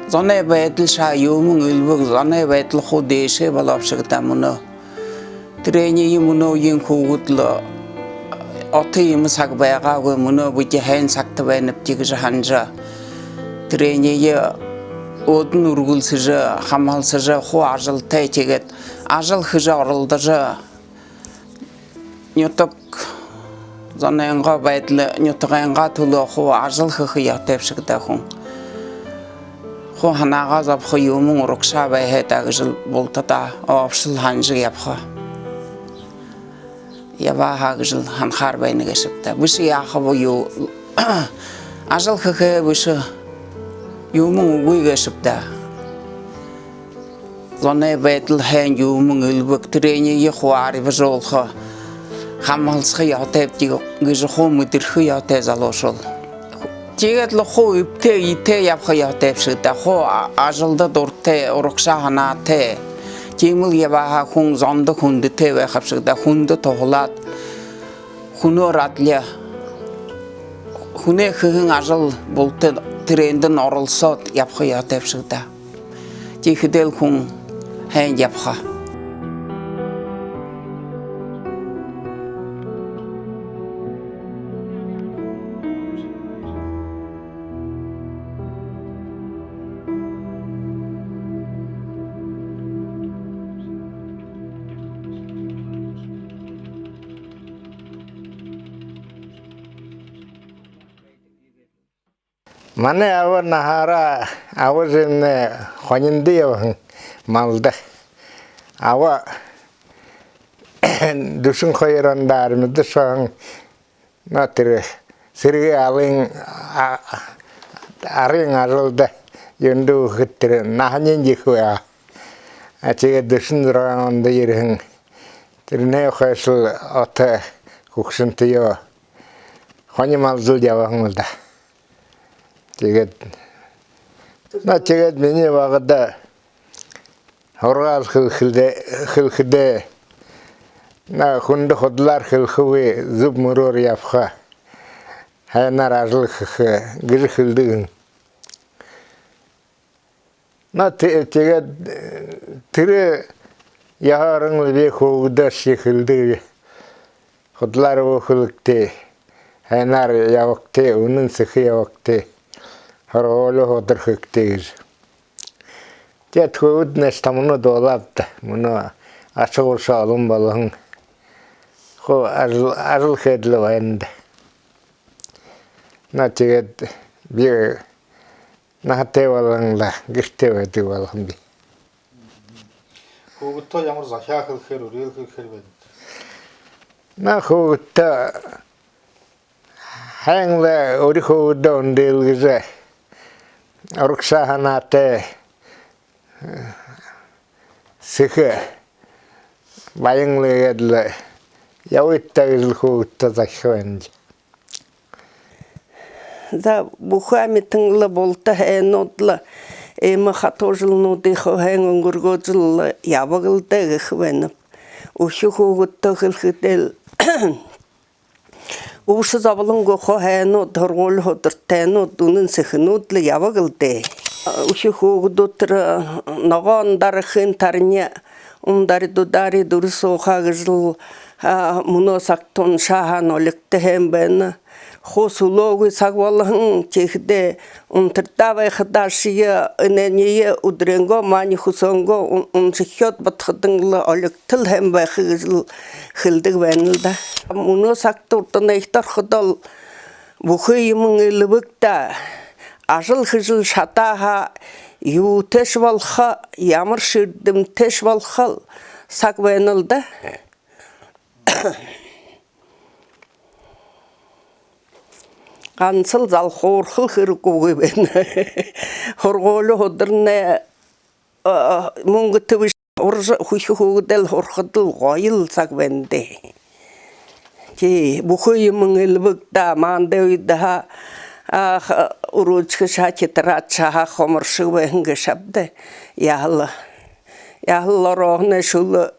Зоной байдал шаа юумэн элбэг, зоной байдал хуу дээшээ болооб шэг даа мүнөө. Тэрэниие мүнөө үеын хүүгэд лэ одоо иимэ саг байгаагүй, мүнөө бидэ һайн сагта байнабди гэжэ һанажа, тэрэниие өөдэнь үргэлсэжэ, хамһалсажа, хуу ажалтай, тиигээд ажал хэжэ, оролдожо, нютаг зонойнгоо байдал, нютагайнгаа түлөө хуу ажал хэхэ ёһотойб шэг даа хүн. Хуу һанаагаа зобохо юумэн урагшаа байха даа гэжэл бултадаа обошол һанажа ябаха. Ябаа һаа гэжэл һанахаар байна гээшэб даа. Бэшэ яахаб юу, ажал хэхэ бэшэ юумэн үгы гээшэб даа. Зоной байдал һайн, юумэн элбэг, тэрэниие хуу арьбажуулха, хамһалсаха ёһотойбди гэжэ хуу мэдэрхэ ёһотой залуушуул. Тиигээд лэ хуу эбтэй, эетэй ябаха ёһотойб шэг даа. Хуу а-, ажалда дуратай, урагшаа һанаатай. Тиимэл ябаа һаа хүн зондо хүндэтэй байхаб шэг даа. Хүндэ туһалаад, хүнөөр адли, хүнэй хэһэн ажал булта тэрээндэнь оролсоод ябаха ёһотойб шэг даа. Тиихэдээл хүн һайн ябаха. Манай аба наһаараа, аба эжымни хониндо ябаһан, малда. Аба дүшэн хоёр ондо армида ошоһон, но тэрэ сэрэгэй алын, а-, арын ажалда юундэ үгэхэдэ, тэрэ наһаниинь ехэ байгаа. А тиигээд дүшэн зургаан ондо ерэһэн. Тэрэнэй хойшол ото хүгшэнтэеэ хони малдал ябаһан лэ даа. Тиигээд, но тиигээд минии багада һургаал хэлэхэдээ, хэлэхэдээ, но хүндэ худалаар хэлэхэгүй, зүб мүрөөр ябаха, һайнаар ажал хэхэ гэжэ хэлэдэг һэн. Но тэ-, тиигээд, э, тэрэ ёһоороо лэ би хүүгэдөөшье хэлэдэг: худалаар үгы хэлэгты, һайнаар ябагты, үнэн сэхэ ябагты, һургуули һудар хэгты гэжэ. Тиигээд хүүгэднай томонууд болоо ааб даа, мүнөө аша гуша олон болоһон. Хуу ажал, ажал хээд лэ байна даа. Но тиигээд би наһатай болоһон лэ, гэртээ байдаг болоһон би. Хүүгэдтээ ямар захяа хэлэхээр, үреэл хэлэхээр байнат? Но хүүгэдтээ һайн лэ үри хүүгэдээ үндылгэжэ, урагшаа һанаатай, сэхэ баян лэ гээд лэ ябыт даа гэжэл хүүгэдтээ захяа байнаб. За, бүхы амитан лэ, булта һайнууд лэ, иимэ хатуу жэлнүүдые хуу һайн үнгэргөөжэл ябаг лэ даа гэхэ байнаб. Үхи хүүгэдтээ хэлэхэдээл, үбшэ зоболонгүй хуу һайнууд, һургуули һудартайнууд, үнэн сэхэнүүд лэ ябаг лэ даа. Үхи хүүгэдүүд тэрэ ногоон дарахын тарни, ундари дудари дүри сууха гэжэл, а, мүнөө сагта уншаа һаань, олигтой һайн байна. Хуу сүлөөгүй саг болоһон, тиихэдээ унтаряад байхадаашье энээниие үдэрөөнгөө маани, хүсөөнгөө ун-, уншахёод бодоходонь лэ олигтол һайн байха гэжэл хэлэдэг байна лэ даа. Мүнөө сагта урданайхида орходоол Бүхы юумэн элбэг даа. Ажал хэжэл шадаа һаа, юутэйшье болохо, ямар эрдэмтэйшье болохол саг байнал даа. Гансал залхуурхал хэрэггүй байна. Һургуули һударнай, мүнгэ табишье, уржа хүхи хүүгэдэл һурхадал гоёл саг байна даа. Тии, бүхы юумэн элбэг даа, манда үедэ һаа, ах, ручкашье һаа, тетрадьшье һаа хоморшог байһан гээшэ ааб даа. Яһала, яһала орооһоной шүлэ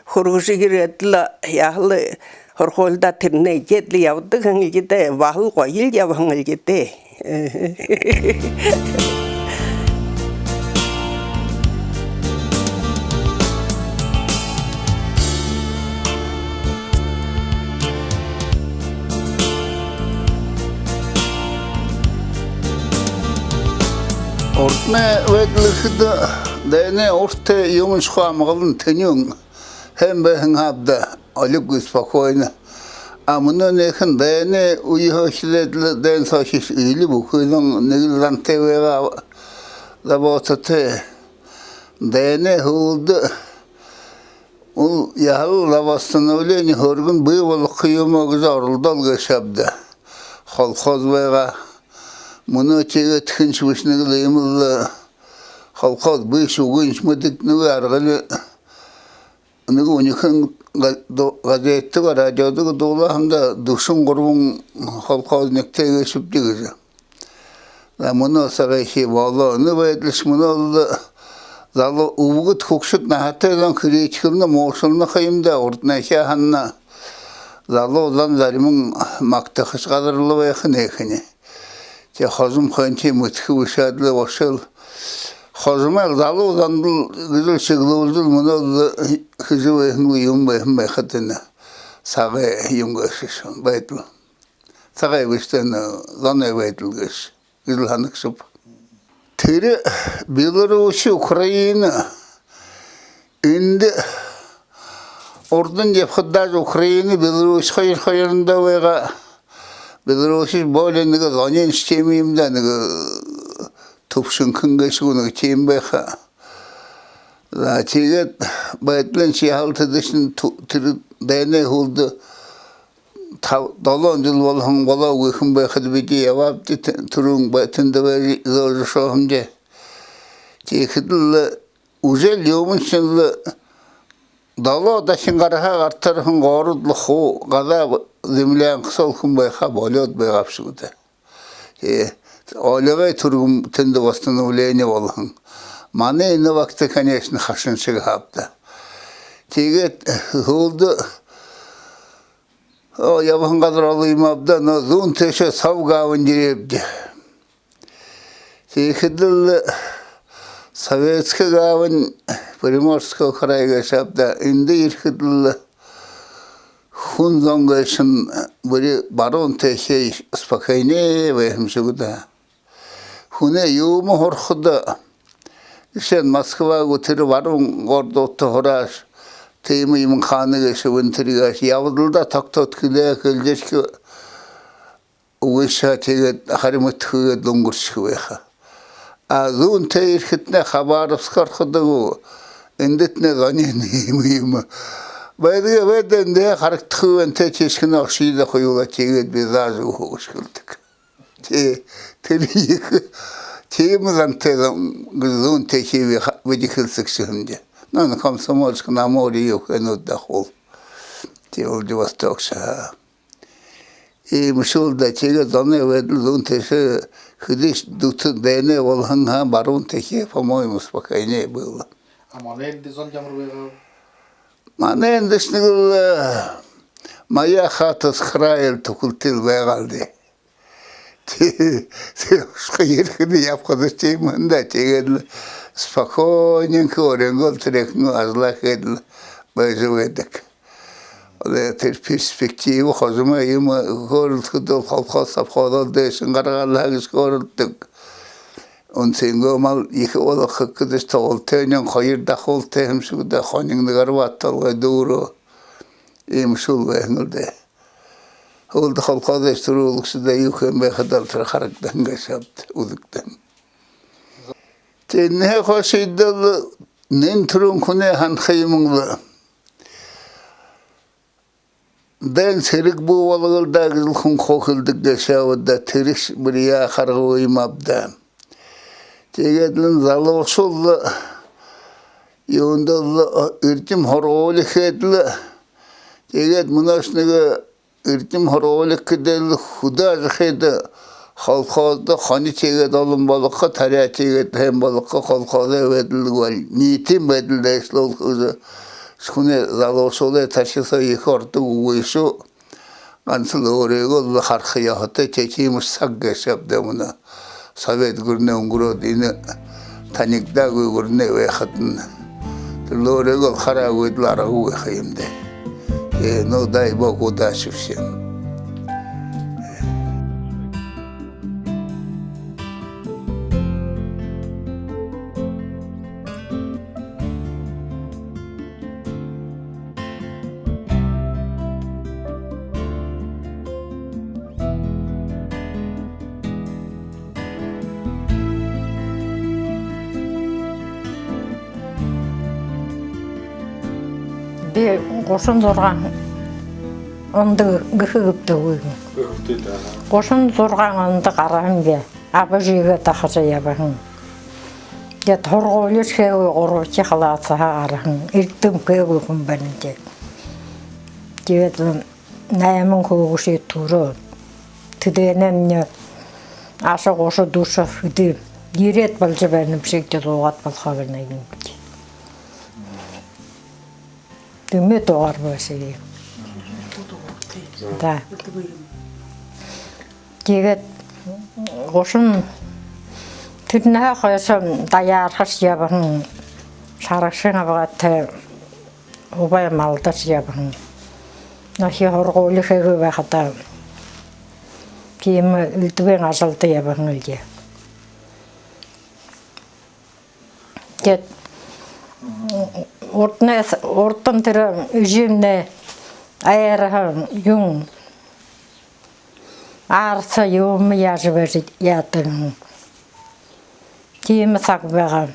хүргэжэ ерээд лэ, яһала һургуулидаа тэрэнээ эдеэд лэ ябадаг һэн гэлди даа, баһал гоёл ябаһан гэлди даа. Урданай байдал гэхэдэ, дайнай урда юумэншье хуу амгалан тэнюун һайн байһан ааб даа, олиггүй спокойно. А мүнөө энэхэн дайнай үеһөө эхилээд лэ, дайн соохи иили бүхы юумэн нэгэл зантай байгаа, заботатай. Дайнай һүүлдэ ол яһала восстановление хөргэн бии болохо юм гү гэжэ оролдоол гээшэ ааб даа. Колхоз байгаа. Мүнөө тиигээд хэншье бэшэ, нэгэл иимэл, э, колхоз бии шүгыншье мэдэгдэнэгүй, аргагүй. Нэгэ үнихэн га-, ду-, газетэ гү, радиодо гү дуулаа һэм даа, дүшэн гурбан колхознигтэй гээшэбди гэжэ. За, мүнөө сагай хии болоо. Энэ байдалшье мүнөөл залуу үбгэд хүгшэд наһатай зон критиклэнэ, муушална ха юм даа, урданайхиие һанана. Залуу зон зариман магтахашье газар лэ байха энээхэниие. Тээ хожом хойншье мэдэхэ бэшэ ааб даа, ошол хожомойл залуу зондол гэжэл шэглүүлжэл мүнөөл хэжэ байһан юм байһан байха даа энэ сагай юун гээшэшье байдал. Сагай бэшэ даа, энэ зоной байдал гээшэ гэжэл һанагшаб. Тэрэ Беларусь, Украина. Эндэ урдань ябахадаа Украина, Беларусь хоёр хоёрдоо байгаа. Беларусьшье более нэгэ зонойнь тиимэ юм даа, нэгэ түбшэнхэн гээшэ гү, нэгэ тиимэ байха. За, тиигээд байдалынь яһала тэдэшни ту-, тэрэ дайнай һүүлдэ тав-, долоон жэл болоһон болоогүй һэн байхада бидэ ябаабди, тэ-, түрүүн бай-, тэндэ бай-, зөөжэ ошоо һэмди. Тиихэдэл уже юумэншье лэ долоо дахин гараха гартархан город лэ хуу газаа землянка соол хэн байха болёод байгаа бшуу даа. Тээ, олигой түргэн тэндэ восстановление болоһон. Манай энэ багта, конечно, хашан шэг ааб даа. Тиигээд һүүлдэ, о, ябаһан газар олон юм ааб даа, но зүүн тээшээ Сав гавань ерээбди. Тиихэдэл Советская гавань, Приморского края гээшэ ааб даа. Эндэ ерэхэдэл хүн зон гээшэнь бүри баруун тээхээ спокойнее байһан юм шэг даа. Хүнэй юумэ һурахада, жэшээнь, Москва гү, тэрэ баруун городуудта һурааш, тиимэ юумэн хаана гээшэб, энэ тэрэ гээшэ, ябадалдаа тогтоод хэлээ, хэлэжэрхихэ үгы шаа, тиигээд харин мэдэхэгүйгөөр дүнгэршэхэ байха. А зүүн тээ ерэхэтнай, Хабаровск орходо гү, эндэтнай зонойнь иимэ юумэ байдаг, байдаг, эндэ харагдаха юм, тээ тиишхэнэ ошоё даа, хоюулаа, тиигээд би заажа үгэхэ гү гэжэ хэлэдэг. Тээ, тэрэ ехэ тиимэ зантай зон, зүүн тээхээ би ха-, бидэ хэлсэгшэ һэмди. Но, но, Комсомольск на Амуре юухэнүүд дахуул. Тээ Владивостокшье һаа. Иимэшүүл даа, тиигээд зоной байдал зүүн тээшээ хэдышье дүтэ дайнай болоһон һаа, баруун тээхээ, по-моему, спокойнее было. А манай эндэ зон ямар байгааб? Манай эндэшни нэгэл, э, «Моя хата с краю» түхэлтэй байгаал даа. Тээ, тээ, ошохо ерэхэдэ ябахада тиимэ һэн даа, тиигээд лэ спокойненько, өөрынгөө тэрээхэн ажалаа хээд лэ байжа байдаг. Олоо, тэрэ перспектива, хожомой юумэ хөөрэлдэхэдэ, колхоз, совхозоо дээшэнь гаргаал һаа гэжэ хөөрэлдэдэг. Үнсынгөө мал ехэ болохо гэхэдэшье, туһалтайнь хоёр дахуултай юм шэг даа, хонин нэгэ арбаад толгой дүүрээ. Иимэшүүл байһан лэ даа. Һүүлдэ колхозой түрүүлэгшэдэ юу хэһэн байхадаа тэрэ харагдаһан гээшэ ааб даа, үзэгдэһэн. Тиинһээ хойшо эдэл нэн түрүүн хүнэй һанаха юм лэ. Дайн сэрэг бү болог лэ даа гэжэл хүн хуу хэлэдэг гээшэ ааб даа, тэрэшье бэрхэ аргагүй юм ааб даа. Тиигээд лэ залуушуул лэ, юундэ лэ, эрдэм һургуули хээд лэ. Тиигээд мүнөөшни нэгэ эрдэм һургуули хэдэл хүдөө ажахыда, колхоздо хони тиигээд олон болохо, таряа тиигээд һайн болохо, колхозой байдал гү, али ниитын байдал дайсалуулха гэжэ. Хүнэй, залуушуулай тархи соо ехэ ородоггүй шүү. Гансал өөрыгөөл хараха ёһотой, тэ, тиимэшье саг гээшэ ааб даа мүнөө. Совет гүрэнэй үнгэрөөд, энэ танигдаагүй гүрэнэй байхадань, тэрэл өөрыгөөл хараагүйдэл аргагүй байха юм даа. Э, ну, дай бог удачи всем. Би гушан зургаан ондо гэхэ гүб даа, үгы гү? Гушан зургаан ондо гараһан би. Аба эжыгээ дахажа ябаһан. Тиигээд һургуулишье хээгүй, гурбадахи классһаа гараһан. Эрдэм хээгүй хүн байна даа. Тиигээд лэ найман хүүгэдые түрөө. Тэдэнэймни аша гуша, дүшэ хэды. Ерээд болжо байна бшуу даа, зуугаад болохо байна юм даа. Дэмы дугаар бэшэ юм. Да. Тиигээд гушан, тэрэнһээ хойшо даяархашье ябаһан, шарагшан абгайтай убай малдашье ябаһан. Нохи һургуули хээгүй байхадаа, тиимэ элдэбын ажалда ябаһан лэ даа. Тиигээд урданай, урдань тэрэ эжымни айраһан юун, арса юумэ яажа барижа яадаг. Тиимэ саг байгаа.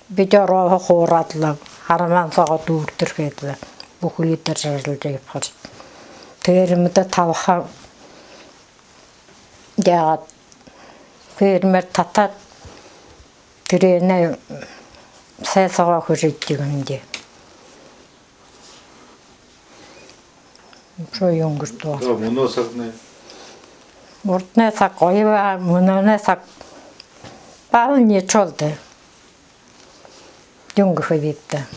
Бидэ орооһо хуураад лэ, харамаан соогоо дүүртэрхээд лэ, бүхэлдөө жаргалжа ябахаш. Тэрэмдэ талха яагаад, фермер татаад, тэрэнээ сай соогоо хэжэ эдидэг юм даа. Үшөө юун гэртөө. Тоо, мүнөө сагнай? Урданай саг гоё байгаа, мүнөөнэй саг баһал ничего л даа. Юун гэхэбиб даа.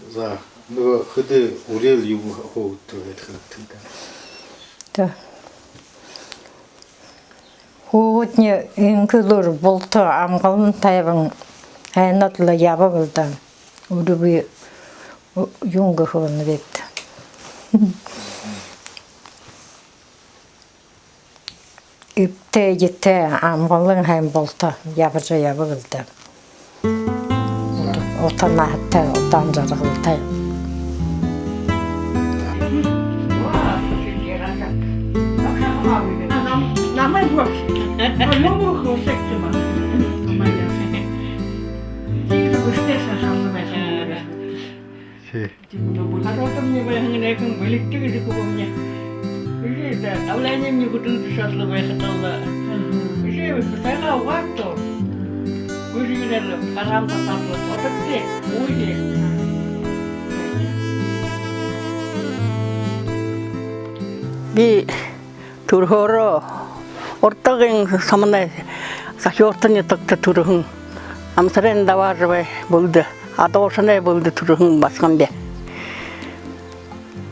За, нүгөө хэды үреэл юумэ хүүгэдтэ гээд хэлэгты даа. Тоо. Хүүгэдни энхэ элүүр, булта, амгалан тайбан һайнаар лэ ябаг лэ даа. Үргэе, юун гэхэ юм гээд. Эбтэй эетэй, амгалан һайн булта ябажа ябаг лэ даа. Ута наһатай, удаан жаргалтай. Тиимэ. Харуудамни байһан нэгэ бэлигтэй гэжэ үгэбэб. Эжы, да, давлениемни хүдэлжэ шадалаа байхадаа лэ. Эжы, сайгаа угаадаг. Эжы, да, хараан татаад лэ бодогты. Үгы. Би түрэхөөрөө Урдагын сомоной Сахюурта нютагта түрэһэн. Амсарайн Даваажабай бэлдэ, Адуушанай бэлдэ түрэһэн басаган би.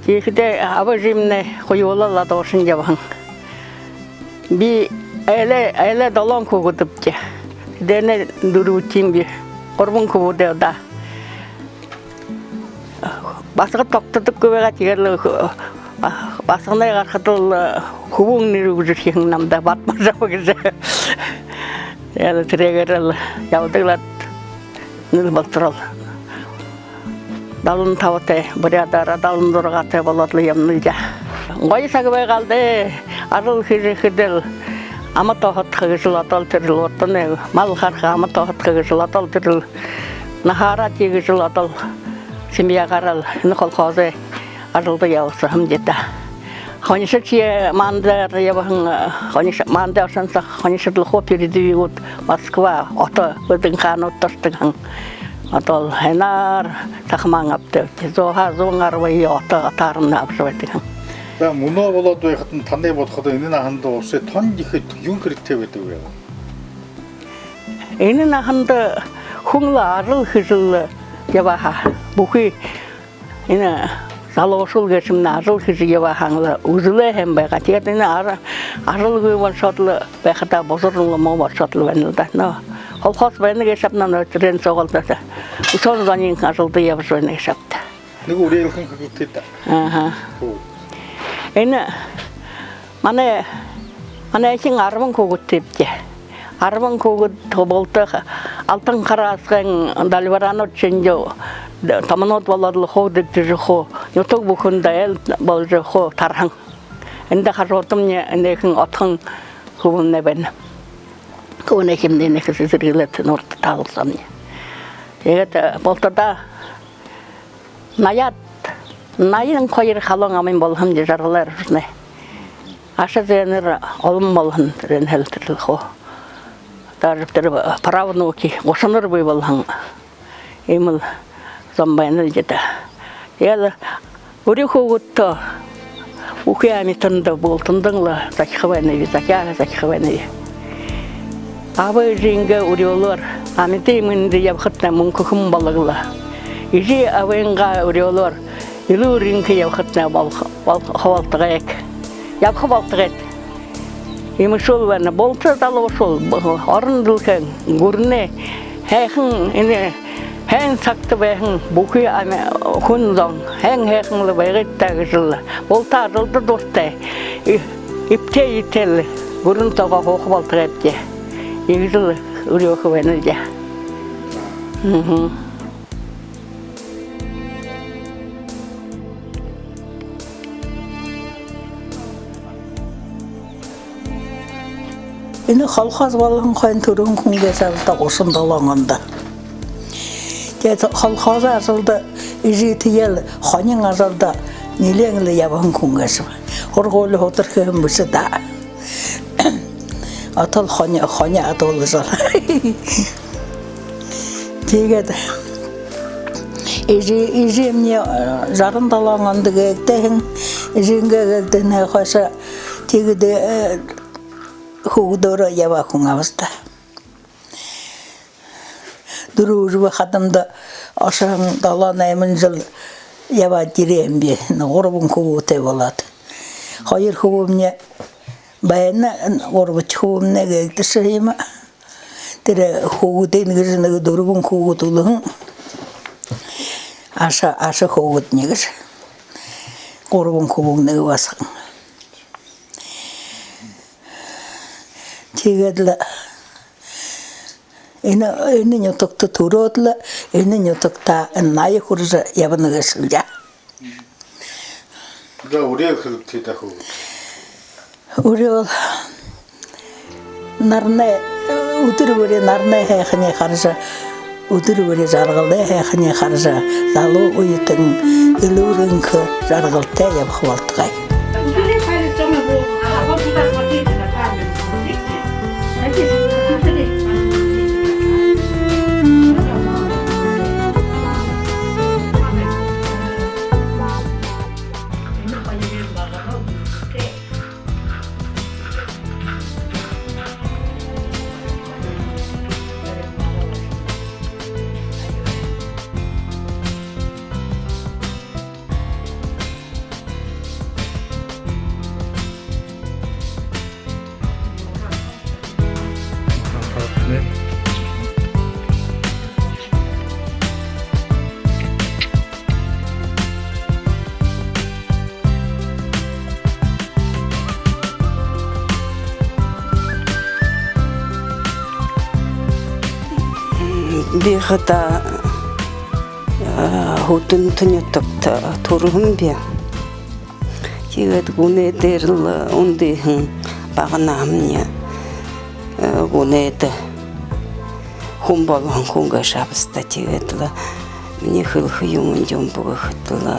Тиихэдээ аба эжымни хоюулаа Адуушан ябаһан. Би айлай, айлай долоон хүүгэдэбди. Тэдэнэй дүрбэдэхиинь би. Гурбан хүбүүдэй удаа. Басагад тогтодоггүй байгаа, тиигээд лэ, а, басаганай гарахадал, а, хүбүүн нэрэ үгэжэрхиһэн намда, Бадмажаб гэжэ. Тиигээд лэ тэрээгээр лэ ябадаг лэ, нэл болоторол. Далан табатай, буряадаараа далан зургаатай болоод лэ ябанал даа. Гоё саг байгаал даа. Ажал хэжэ хэдэл, ама тоһодхо гэжэл одоол тэрэл, урданай мал хараха, ама тоһодхо гэжэл одоол тэрэл, наһаараа тиигэжэл одоол семьягаараа энэ колхозой ажалда ябаһан юм даа. Хонишодшье манда ябаһан, хонишод манда ошоһон саг, хонишод лэ хуу передвигүүд Москва, ото, бидэн хаанууд тостогон. Одоол хэнээр сахамаа абтадаг. Зууһаа зуун арбан ото, отоороо абажа байдаг һэн. За, мүнөө болоод байхадань, танай бодоходо, энэ наһанда уһа тон ехэ юун хэрэгтэй байдаг бэ? Энэ наһанда хүн лэ ажал хэжэл ябаха. Бүхы энэ залуушуул гээшэмнай ажал хэжэ ябаһан лэ үзэлэй һэн байгаа. Тиигээд энэ ара-, ажалгүй болошоод лэ байхадаа, бузар лэ муу болошоод лэ байна лэ даа. Но колхоз байна гээшэ абтана, но тэрээн соогоо лэ даа, үсөөн зониинь ажалда ябажа байна гээшэ абтана. Нэгэ үреэлхэн хэлэгты даа. Аха. Хуу. Энэ манай, манай эхин арбан хүүгэдтэйбди. Арбан хүүгэд булта Алтан Хараасгайн дальбараанууд шэнги томонууд болоод лэ, хуу дэгдэжэ, хуу нютаг бүхэндэ айл боложо, хуу тараһан. Эндэ хажуудамни энэхэн отхон хүбүүмнай байна. Хүбүүмнай хэмнай нэгэ сэсэргэлээд, нуурта таалсаамни. Тиигээд бултадаа наяад, наян хоёр халуун амин болоһон даа, жаргалаар ошоһон. Аша зээнэр олон болоһон, тэрэнэй хэлтэрэл хуу. Даже тэрэ правнуки гушанар бии болоһон. Иимэл зон байна лэ даа. Тиигээд лэ үри хүүгэдтэ, бүхы амитанда, бултандань лэ захиха байнаб, захяа захиха байнаб. Аба эжынгээ үреэлөөр амиды мэндэ ябахатнай мүнхэхэн болог лэ. Эжы абынгаа үреэлөөр элүүр энхэ ябахатнай бол-, бол-, болтогой. Ябаха болтогой. Иимэшүүл байна. Булта залуушуул, бу-, орон дэлхэйн, гүрэнэй һайхан, энэ һайн сагта байһан бүхы ами-, хүн зон һайн һайхан лэ байгыт даа гэжэл, булта ажалда дуратай, э-, эбтэй эетэй лэ гүрэн соогоо һууха болтогойбди. Иигэжэл үреэхэ байна лэ даа. Мгм. Энэ колхоз болоһон хойно, түрэһэн хүн гээшэ ааб даа, гушан долоон ондо. Тиигээд колхозой ажалда эжы тиигээл хонин ажалда нилээн лэ ябаһан хүн гээшэ. Һургуули һудар хэһэн бэшэ даа. Отол хони, хони адуулжал. Тиигээд эжы, эжымни, э, жаран долоон ондо гээгдэһэн, эжынгээ гээгдэһэнһээ хойшо тиигээд, э, хүүгэдөөрөө ябаа хүн ааб даа. Дүрбэ үжэбэ хадамда ошоһон, долоо-найман жэл ябаад ерээ һэм би, гурбан хүбүүтэй болоод. Хоёр хүбүүмни байна, гурбадахи хүбүүмни гээгдэшэ юм. Тэрэ хүүгэдынь гэжэ нэгэ дүрбэн хүүгэд үлэһэн. Аша, аша хүүгэдынь гэжэ. Гурбан хүбүүмни нэгэ басаган. Тиигээд лэ энэ, энэ нютагта түрөөд лэ, энэ нютагта ная хүрэжэ ябана гээшэл даа. За, үреэл хэлэгты даа, хүүгэд. Үреэл. Наранай, үдэр бүри наранай һайханиие хаража, үдэр бүри жаргалай һайханиие хаража, залуу үетэн элүүр энхэ жаргалтай ябаха болтогой. Би хадаа, э, Һүдэнтэ нютагта түрэһэн би. Тиигээд гүнэй дээрэл үндыһэн бага наһамни, э, гүнэйдэ хүн болоһон хүн гээшэ аабза даа. Тиигээд лэ минии хэлэхэ юумэн юун бэ гэхэдэ лэ,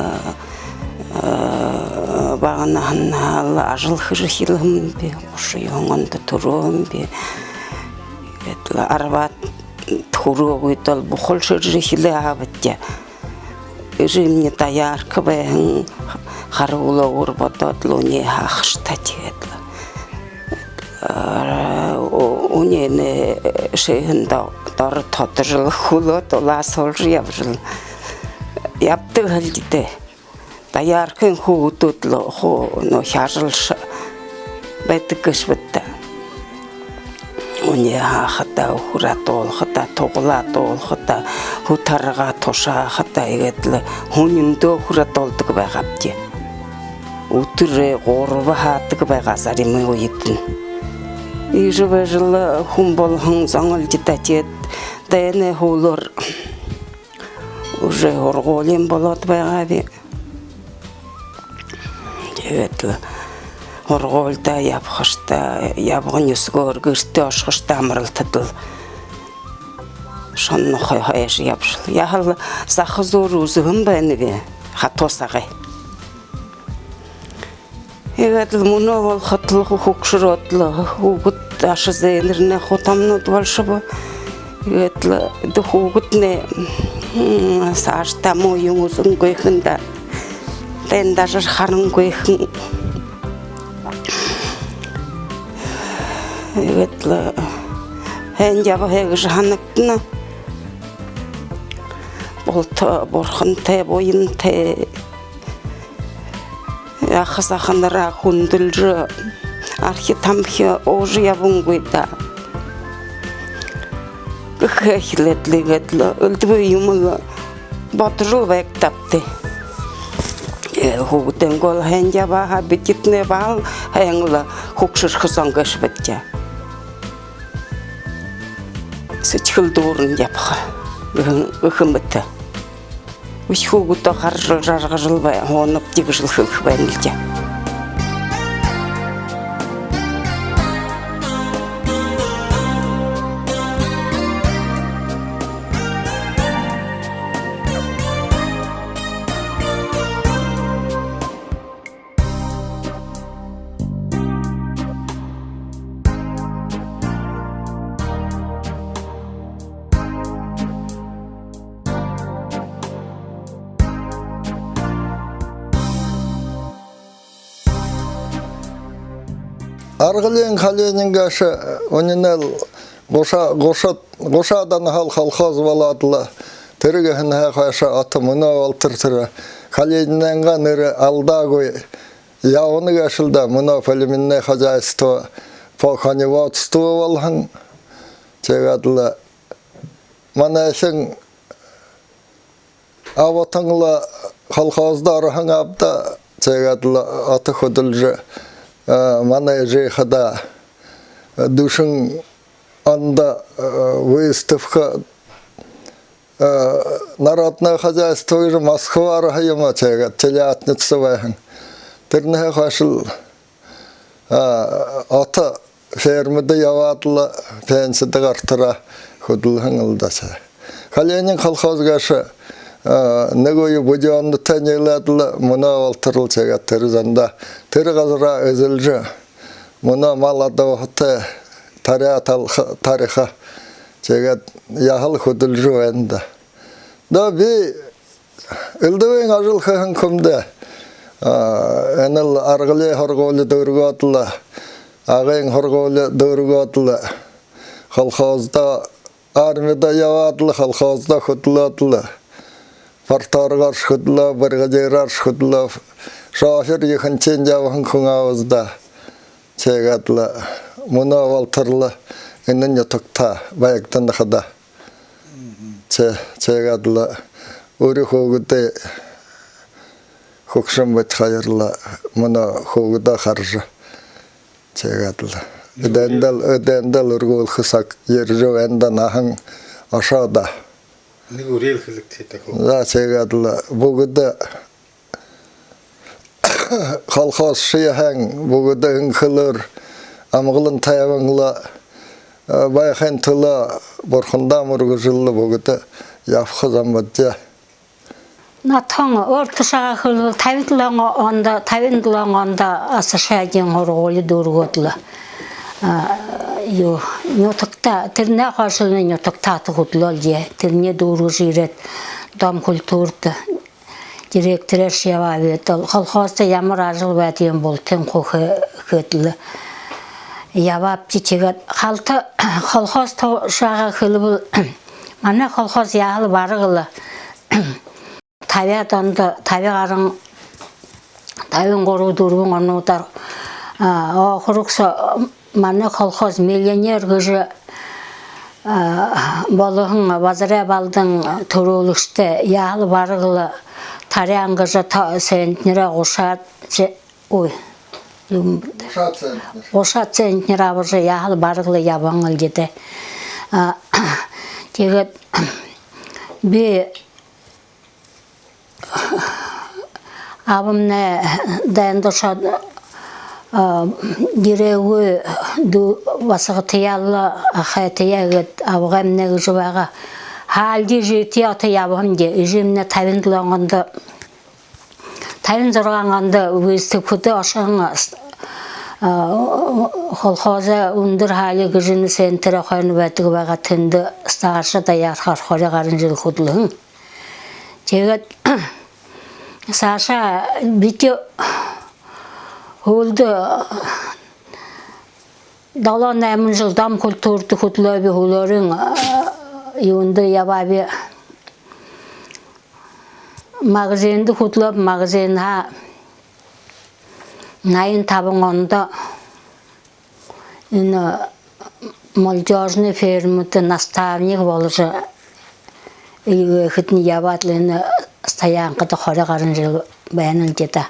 э, бага наһанһаа лэ ажал хэжэ эхилһэн би, гушан юһэн ондо түрөөһэн би. Тиигээд лэ арбаад хүрөөгүйдөө лэ бухал шэржэ эхилээ һаа бэд даа. Эжымни доярка байһан, хара үглөөгүүр бодоод лэ үнеэ һаахаш даа. Тиигээд лэ, э, ү-, үнеэнэй шэһэн до-, доро тодожо лэ хүлөөд, улаасуулжа ябажа лэ ябадаг һэлди даа. Дояркын хүүгэдүүд лэ хуу, ну, хяжалша байдаг гээшэ бэд даа. Үнеэ һаахадаа, үхэр адуулхадаа, тугал адуулхадаа, һү тарга тушаахадаа, иигээд лэ һүниндөө үхэр адуулдаг байгаабди. Үдэрөө гурба һаадаг байгаа заримын үедэнь. Иигэжэ байжа лэ хүн болоһон зон лэ даа. Тиигээд дайнай һүүлээр уже һургуулиин болоод байгааб. Тиигээд лэ һургуулидаа ябахаш даа, ябаһан үсөөгүүр гэртээ ошохош даа, амаралтада лэ шоно нохой хойшо ябажа лэ. Яһала заха зуур үзэһэн байнаб, хатуу сагай. Иигээд лэ мүнөө болоходо лэ хүгшэрөөд лэ, хүүгэд аша зээнэрнай хуу томонууд болошобо. Иигээд лэ дэ хүүгэднай, м, саашадаа муу юумэ үзэнгүй хэн даа. Тэн дажар харангүй хэн. Иигээд лэ һайн ябаһай гэжэ һанагдана. Булта бурхантай, буянтай. Аха заханараа хүндэлжэ, архи тамхи уужа ябангүй даа. Гэхэ эхилээд лэ, иигээд лэ элдэб юумэ лэ бодожол байгдаабди. Э, хүүгэдэйнгөө лэ һайн ябаа һаа, бидэтнай баһал һайн лэ хүгшэрхэ зон гээшэ бэд даа. Сэдьхэл дүүрэн ябаха гэһэн, гэхэ мэтэ. Үхибүүдээ харажал, жаргажал бай-, һуунабди гэжэл хэлэхэ байнал даа. Аргалиин Калинин гээшэ үнинэй гуша-, гуша-, гушаад оноһоол колхоз болоод лэ, тэрэ гэһэнһээ хойшо ото мүнөө болотор тэрэ Калининайнгаа нэрэ алдаагүй ябана гээшэл даа. Мүнөө племенное хозяйство по коневодству болоһон. Тиигээд лэ манайхин абатан лэ колхоздо ороһон ааб даа. Тиигээд лэ ото хүдэлжэ, э, манай эжы хадаа, э, дүшэн ондо, э, выставка, э, народное хозяйство гэжэ Москва ороһон юм аа, тиигээд телятница байһан. Тэрэнһээ хойшол А, ото фермэдэ ябаад лэ, пенсидэ гаратараа хүдэлһэн лэ даа. Калинин колхоз гээшэ, а, нэгэ үе будённотой ниилээд лэ, мүнөө болотор лэ, тиигээд тэрэ зандаа тэрэ газараа эзэлжэ, мүнөө мал адууһатай таряа талха-, тариха, тиигээд яһала хүдэлжэ байна даа. Даа, би элдэбын ажал хэһэн хүм даа. А, энэл Аргалиин һургуули дүүргээд лэ, Агын һургуули дүүргээд лэ, колхоздо, армида ябаад лэ, колхоздо хүдэлөөд лэ, парторгоор хүдэлөө, бригадираар хүдэлөө, шофёр ехэнхинь ябаһан хүн аабза даа. Тиигээд лэ мүнөө болотор лэ энэ нютагтаа байгдаһан хадаа. Тии-, тиигээд лэ үри хүүгэдэй, хүгшэн бидэ хоёр лэ мүнөө хүүгэдөө хаража. Тиигээд лэ эдээндэл, эдээндэл үргүүлхэ саг ерэжэ байна даа, наһан ошоо даа. Нэгэ үреэл хэлэгты даа, хөө. За, тиигээд лэ бүгэдэ колхозшье һайн бүгэдэ энхэлээр амгалан тайбан лэ, э, байхын тула бурхандаа мүргэжэл лэ бүгэдэ ябаха зон бэзэ. Нотхон өөр тушаагаа хэлэбэл, табин долоон ондо, табин долоон ондо АСШ-ай һургуули дүүргээд лэ, а, юу, нютагтаа, тэрэнэй хойшолнай нютагтаа хүдэлөөл даа. Тэрэнээ дүүргэжэ ерээд, Дом культурада директоршье ябааб. Тиигээд лэ колхоздо ямар ажал байдаг юм, бултыень хуу хэ-, хээд лэ ябааб. Тиигээд халта колхоз тушаагаа хэлэбэл, манай колхоз яһала бараг лэ табяад ондо, таби гаран, табин гурба-дүрбэн онуудаар, а, округ соо манай колхоз миллионер гэжэ, а, болоһон Базарай Балдан түрүүлэгшэдтэй яһала бараг лэ таряан гэжэ та-, центнерээ гушаад, ой, юм. Гушаад центнер. Гушаад центнер абажа, яһала бараг лэ ябаһан лэ даа. А, тиигээд би абамнай дайнда ошоод, а, ерээгүй, дүү-, басагатаяа лэ, ахайтаяа гээд, абгаймнай гэжэ байгаа. Һаалди эжытэеэ ото ябаһан даа. Эжымнай табин долоон ондо, табин зургаан ондо выставкада ошоһон, а, колхозой үндэр һаали гэжэ энэ центрэй хойно байдаг байгаа, тэндэ старши даяархаар хори гаран жэл хүдэлһэн. Тиигээд саашаа бидэ һүүлдэ долоон-найман жэл Дом культурада хүдэлөөб, һүүлээрнь, а, юундэ ябааб, магазинда хүдэлөөб, магазинһаа наян табан ондо энэ молодёжный фермада наставник боложо, иигэхэдэнь ябаад лэ, энэ стоянкада хори гаран жэл байнал даа.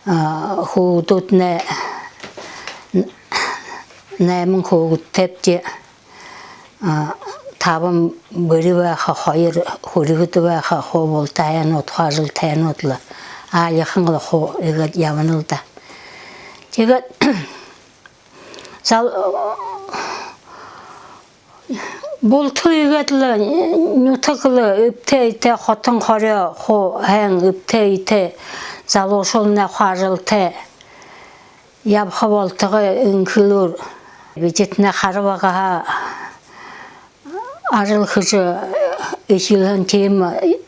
А, хүүгэдүүднай, найман хүүгэдтэйбди, а, табан бүри байха, хоёр хүрьгэдэ байха, хуу булта һайнууд, хуу ажалтайнууд лэ, аалихан лэ хуу иигээд ябанал даа. Тиигээд зал-, булта иигээд лэ нютаг лэ эбтэй эетэй, хотон хорёо хуу һайн эбтэй эетэй, залуушуулнай хуу ажалтай ябаха болтогой энхэлүүр. Бидэтнай хара багаһаа ажал хэжэ эхилһэн, тиимэ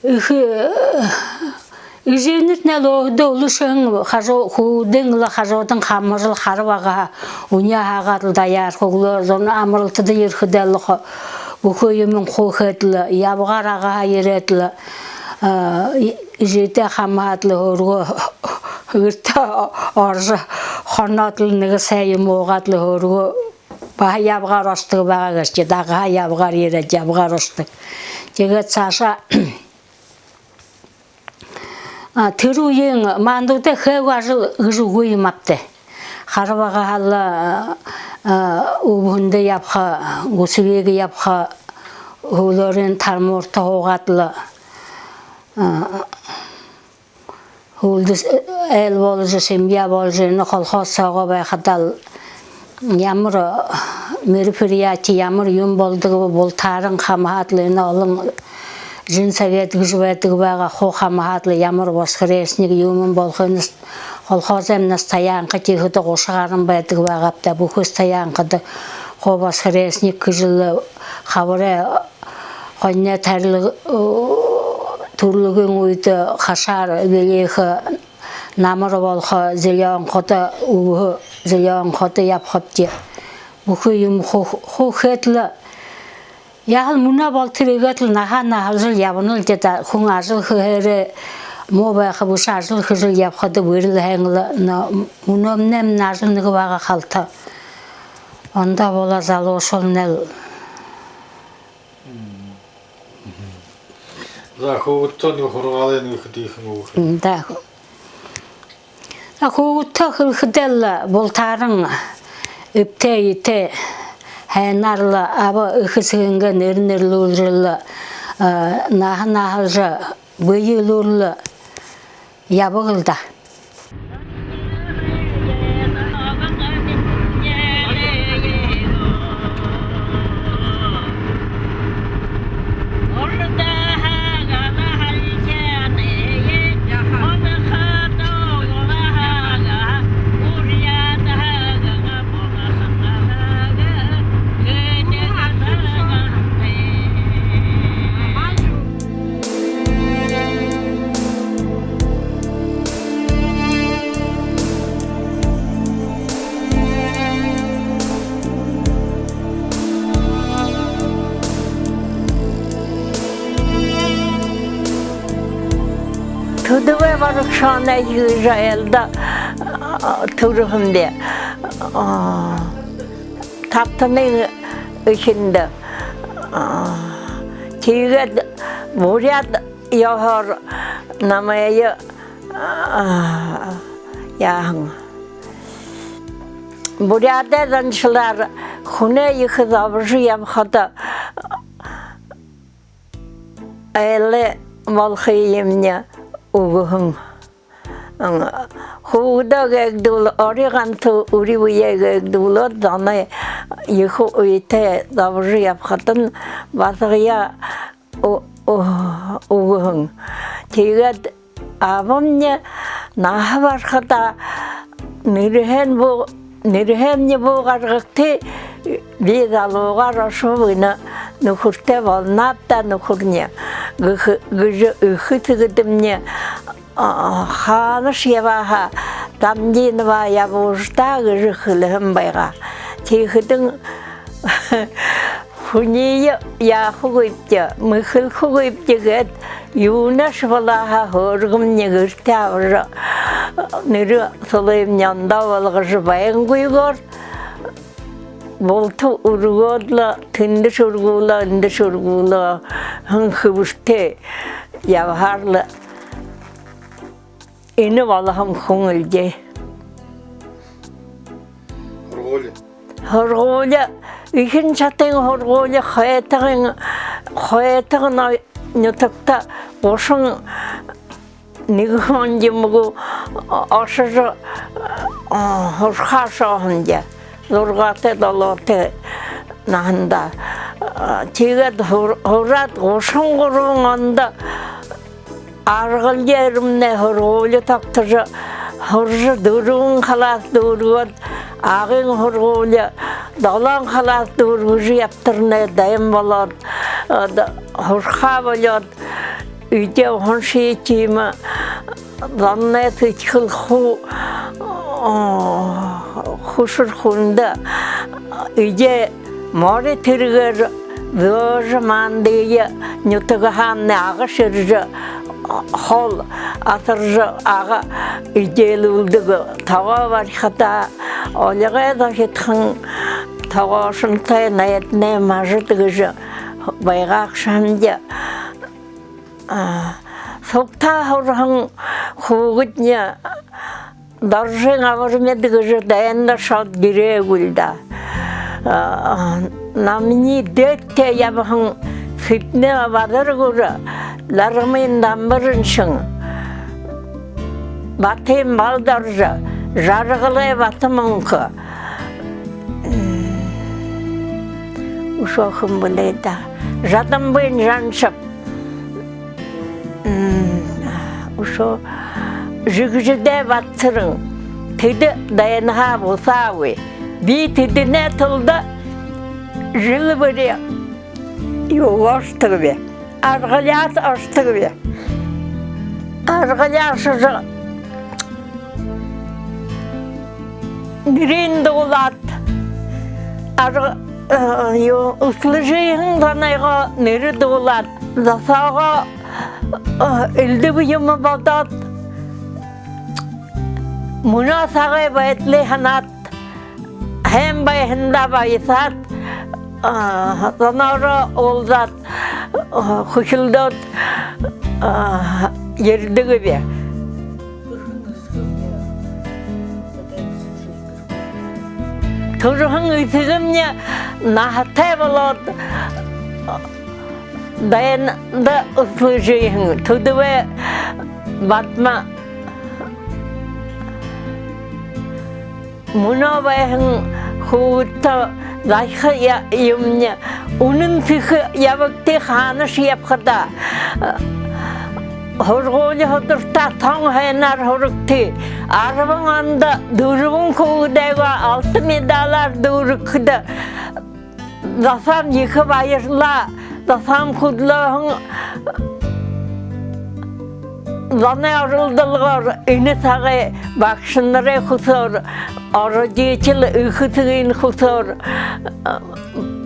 ехэ, э, эжынэртнай лэ өөһэдөө үлэшэһэн хажуу, хүүгэдынь лэ хажуудань хамһажал, хара багаһаа үнеэ һаагаад лэ даяарха. Үглөө зон амаралтада ерэхэдээ лэ хо-, бүхы юумэн хуу хээд лэ, ябагаар агаһаа ерээд лэ, э, эжыдээ хамһаад лэ, һөөргөө гэртээ орожо хоноод лэ, нэгэ сай юумэ уугаад лэ, һөөргөө баһа ябагаар ошодог байгаа гээшэ даа. Агаһаа ябагаар ерээд, ябагаар ошодог. Тиигээд саашаа, а, тэрэ үеын мандуудта хээгүй ажал гэжэ үгы юм ааб даа. Хара багаһаа лэ, а, үбһэндэ ябаха, гүсэбэеэ ябаха, һүүлээрнь тармуурта һуугаад лэ, а, һүүлдэ с-, айл боложо, семья боложо, энэ колхоз соогоо байхадаа лэ ямар, э, мероприятие, ямар юумэ болодог бэ, бултаарнь хамһаад лэ, энэ олон женсовет гэжэ байдаг байгаа, хуу хамһаад лэ, ямар воскресник юумэн болохо, энэ с-, колхозойм настоянка тиихэдэ гуша гаран байдаг байгааб даа, бүхы стоянкада хуу воскресник гэжэ лэ хабарай хониной тарилга, э, түрэлгын үедэ хашаар бэлеэхэ, намар болохо, зеленкада, үбһэ зеленкада ябахабди. Бүхы юумэ ху-, хуу хээд лэ. Яһала мүнөө болотор иигээд лэ наһаа наһалжал ябанал даа. Хүн ажал хэһээрээ муу байха бэшэ, ажал хэжэл ябахада бэрил һайн лэ. Но мүнөөнэй ажал нэгэ бага халта. Ондоо болоо залуушуулнай лэ. За, хүүгэдтөө нэгэ һургаалай нэгэ хэдыхэн үгэ хэлэ. Да. За, хүүгэдтөө хэлэхэдээ лэ, бултаарнь эбтэй эетэй һайнаар лэ, аба эхэ эсэгынгээ нэрэ нэрлүүлжэл лэ, э, наһа наһалжа, бэе элүүр лэ, ябаг лэ даа. Түдэбэй Барагшаанай гэжэ айлда, а, түрэһэн би. А, Табтанын эхиндэ. А, тиигээд буряад ёһоор намайе, а, яаһан. Буряадай заншалаар хүнэй ехэ зобожо ябахада айлай болохыемни үгэһэн. Хүүгэдээ гээгдүүл, ори ганса үри бэеэ гээгдүүлээд, зоной ехэ уйтай зобожо ябахадань, басагаяа ү-, ү-, үгэһэн. Тиигээд абамни наһа барахадаа, нэрэһээнь бү-, нэрэһээмни бү гаргагты, би залуугаар ошобо, энэ нүхэртэй болоноб даа, нүхэрни, гэхэ-, гэжэ эхэ эсэгэдэмни, а, хаанашье ябаа һаа, Дамдинова ябуужа даа гэжэ хэлэһэн байгаа. Тиихэдэнь хүниие яахагүйбди, мэхэлхэгүйбди гээд, юуншье болоо һаа, һөөргэмни гэртээ абажа, нэрэ солыемни ондоо болгожо, байнгүйгөөр булта үргөөд лэ, тэндэшье үргүүлээ, эндэшье үргүүлээ, һэн хэбэртэй ябаһаар лэ энэ болоһон хүн лэ даа. Һургуули? Һургуули, Эхин Шатын һургуули Хойтогын, Хойтогын но-, нютагта гушан нэгэ он юм гү, ошожо, а, һурахаа ошоо һэмди. Зургаатай, долоотой наһандаа. А, тиигээд һур-, һураад, гушан гурбан ондо Аргалжа Эрэмнай һургуули тогтожо, һуража, дүрбэн класс дүүргээд, Агын һургуули долоон класс дүүргэжэ ябатарнай дайн болоод, а, д-, һурахаа болёод, эдеэ уһан шье тиимэ, зоной сэдьхэл хуу, а, хүшэр хүндэ, эдеэ мори тэргээр зөөжэ, маанадые нютагһаамнай Агашье ерэжэ, хоол асаржа, Ага эдеэлүүлдэг. Тогоо барихадаа, олигой зохидхон тогоошонтой, найданай мажад гэжэ байгаа һэмди. А, сугтаа һураһан хүүгэдни Доржын Абармид гэжэ дайнда ошоод, гэрээ үгүүлдэ. А, намни дээдтээ ябаһан Сэдэнэй Бадаргүрэ, Даргамын Дамбариншан, Батын Балдоржо, Жаргалай Батамүнхэ. Үшөө хэн бэлэй даа? Жадамбын Жаншаб. М, үшөө Жигжитэй Батсэрэн. Тэдэ дайнһаа бусаагүй. Би тэдэнэй тула жэл бүри юугаа ошодогби. Аргалиие ошодогби. Аргалиие ошожо, нэрыень дуулаад, арга-, э, юу, үслэжэһэн зонойгоо нэрэ дуулаад, досоогоо, э, элдэб юумэ бодоод, мүнөө сагай байдалые һанаад, һайн байһандаа баясаад, а, зоноороо уулзаад, а, хүхилдөөд, а, ерэдэгби. Түрэһэн эсэгэмни наһатай болоод, дайнда үслэжэһэн Түдэбэй Бадма Мүнөө байһан хүүгэдтэ захиха я-, юумни: үнэн сэхэ ябагты, хаанашье ябахадаа. Һургуули һудартаа тон һайнаар һурагты. Арбан ондо дүрбэн хүүгэдэйгөө алта медалаар дүүргэхэдэ, засаан ехэ баярлаа. Засаан хүдэлһэн зоной оролдолгоор, энэ сагай багшанарай хүсөөр, родитель, эхэ эсэгын хүсөөр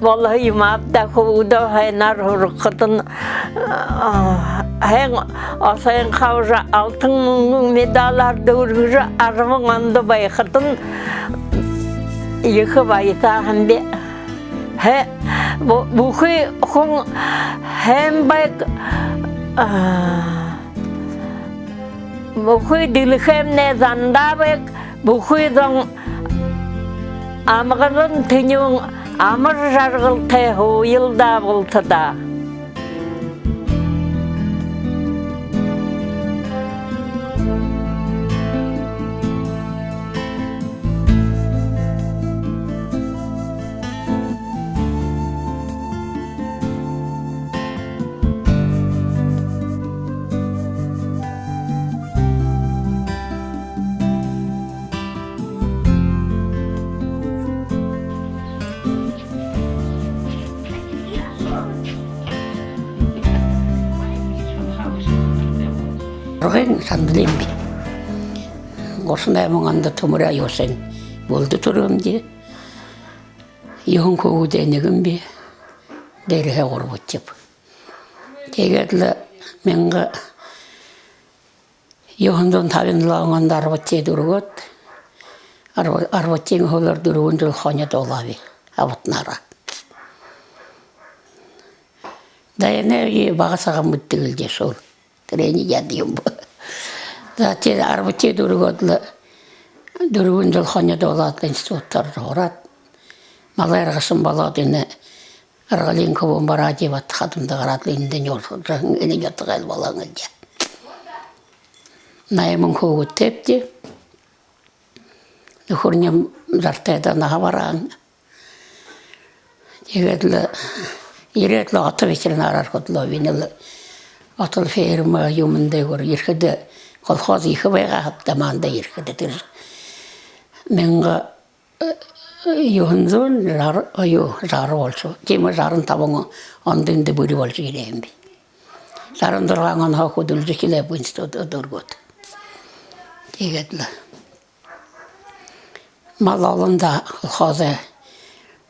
болоһон юм ааб даа. Хүүгэдөө һайнаар һургахадань, һайн осон хабажа, алтан, мүнгэн медалаар дүүргэжэ, арбан ондо байхадань ехэ баясаа һэм би. Һэ, бү-, бүхы хүн һайн байг, а, бүхы дэлхэймнай зандаа байг, бүхы зон амгалан тэнюун, амар жаргалтай һууял даа, бултадаа. Ургын Сандалиин би. Гушан найман ондо Түмэр Аюсын бүлэдэ түрэһэм даа. Юһэн хүүгэдэй нэгэн би. Дээрэһээ гурбадахи. Тиигээд лэ мянга юһэн зуун табин долоон ондо арбадахи дүүргээд, арба-, арбадахиин һүүлээр дүрбэн жэл хони дуулааб би абатанаараа. Дайнай үе бага сагаа мэддэг лэ даа шуу. Тэрэниие яадаг юм бэ. За, тиигээд арбадахи дүүргээд лэ, дүрбэн жэл хони дуулаад, институдта ороод, малай аргашан болоод, энэ Аргалиин хүбүүн Бараадиев ата хадамда гараад лэ, эндэнь ошожо, энэ нютагай болоһон лэ даа. Найман хүүгэдтэйбди. Нүхэрни зартайдаа наһа бараһан. Тиигээд лэ ерээд лэ ото ветеринараар хүдэлөө би. Энэ лэ отол ферма юумэн дээгүүр ерэхэдэ, колхоз ехэ байгаа һэн даа маанда ерэхэдэ, тэрэ мянга юһэн зуун жаран, юу, жаран болошоо. Тиимэ, жаран табан ондо эндэ бүри болошоо ерээ һэм би. Жаран зургаан онһоо хүдэлжэ эхилээб, институдта дүүргээд. Тиигээд лэ мал олон даа колхозой.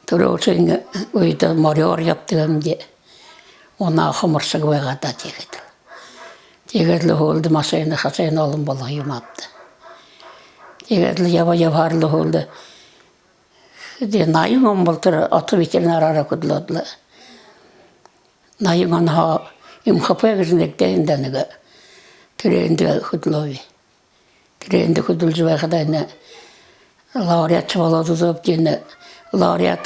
Түрүүшын үедэ морёор ябадаг һэм даа. Унаа хоморсог байгаа даа, тиигээд лэ. Тиигээд лэ һүүлдэ машина, хашина олон болоһон юм ааб даа. Тиигээд лэ ябаа, ябаһаар лэ һүүлдэ, хэды, наян он болотор ото ветеринараараа хүдэлөөд лэ. Наян онһоо МХП гэжэ нэгэ даа, эндэ нэгэ, тэрээндэ хүдэлөө би. Тэрээндэ хүдэлжэ байхадаа, энэ лауреат болоод үзөөбди, энэ лауреат,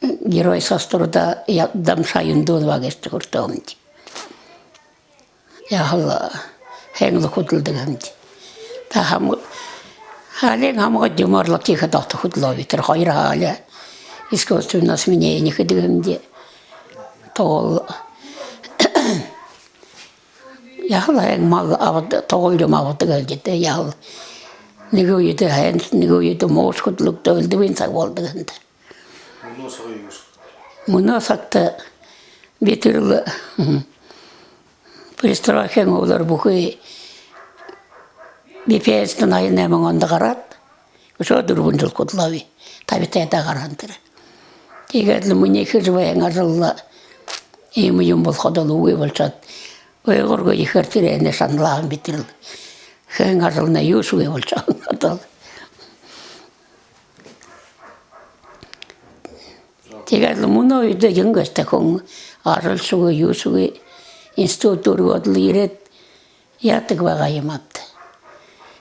Герой соцтруда я-, Дамша Юндонова гэжэ хүртөө һэмди. Яһала һайн лэ хүдэлдэг һэмди. Та хам-, һаалин хамаг юумээр лэ тиихэдэ ото хүдэлөө би, тэрэ хоёр һаалиие искусственное осеменение хэдэг һэмди. Тоол. Яһала һайн мал абад-, тоол юумэ абадаг лэ даа, яһала. Нэгэ үедэ һайн, нэгэ үедэ муушье хүдэлэгдөө, элдэбын саг болодог һэн даа. Мүнөө сагта, мүнөө сагта би тэрэл перестройкын үедэр бүхы, би пенсидэ наян найман ондо гараад, үшөө дүрбэн жэл хүдэлөө би. Табитайдаа гараһан тэрэ. Тиигээд лэ минии хэжэ байһан ажал лэ иимэ юм болоходоо лэ үгы болошоод, ойгуургүй ехээр тэрэнээ шаналаа һэм би тэрэл. Хэһэн ажалнай юушьегүй болошоо һэн одоо лэ. Тиигээд лэ мүнөө үедэ юун гээшэб даа, хүн ажалшьегүй, юушьегүй, институт дүүргээд лэ ерээд яадаг байгаа юм ааб даа.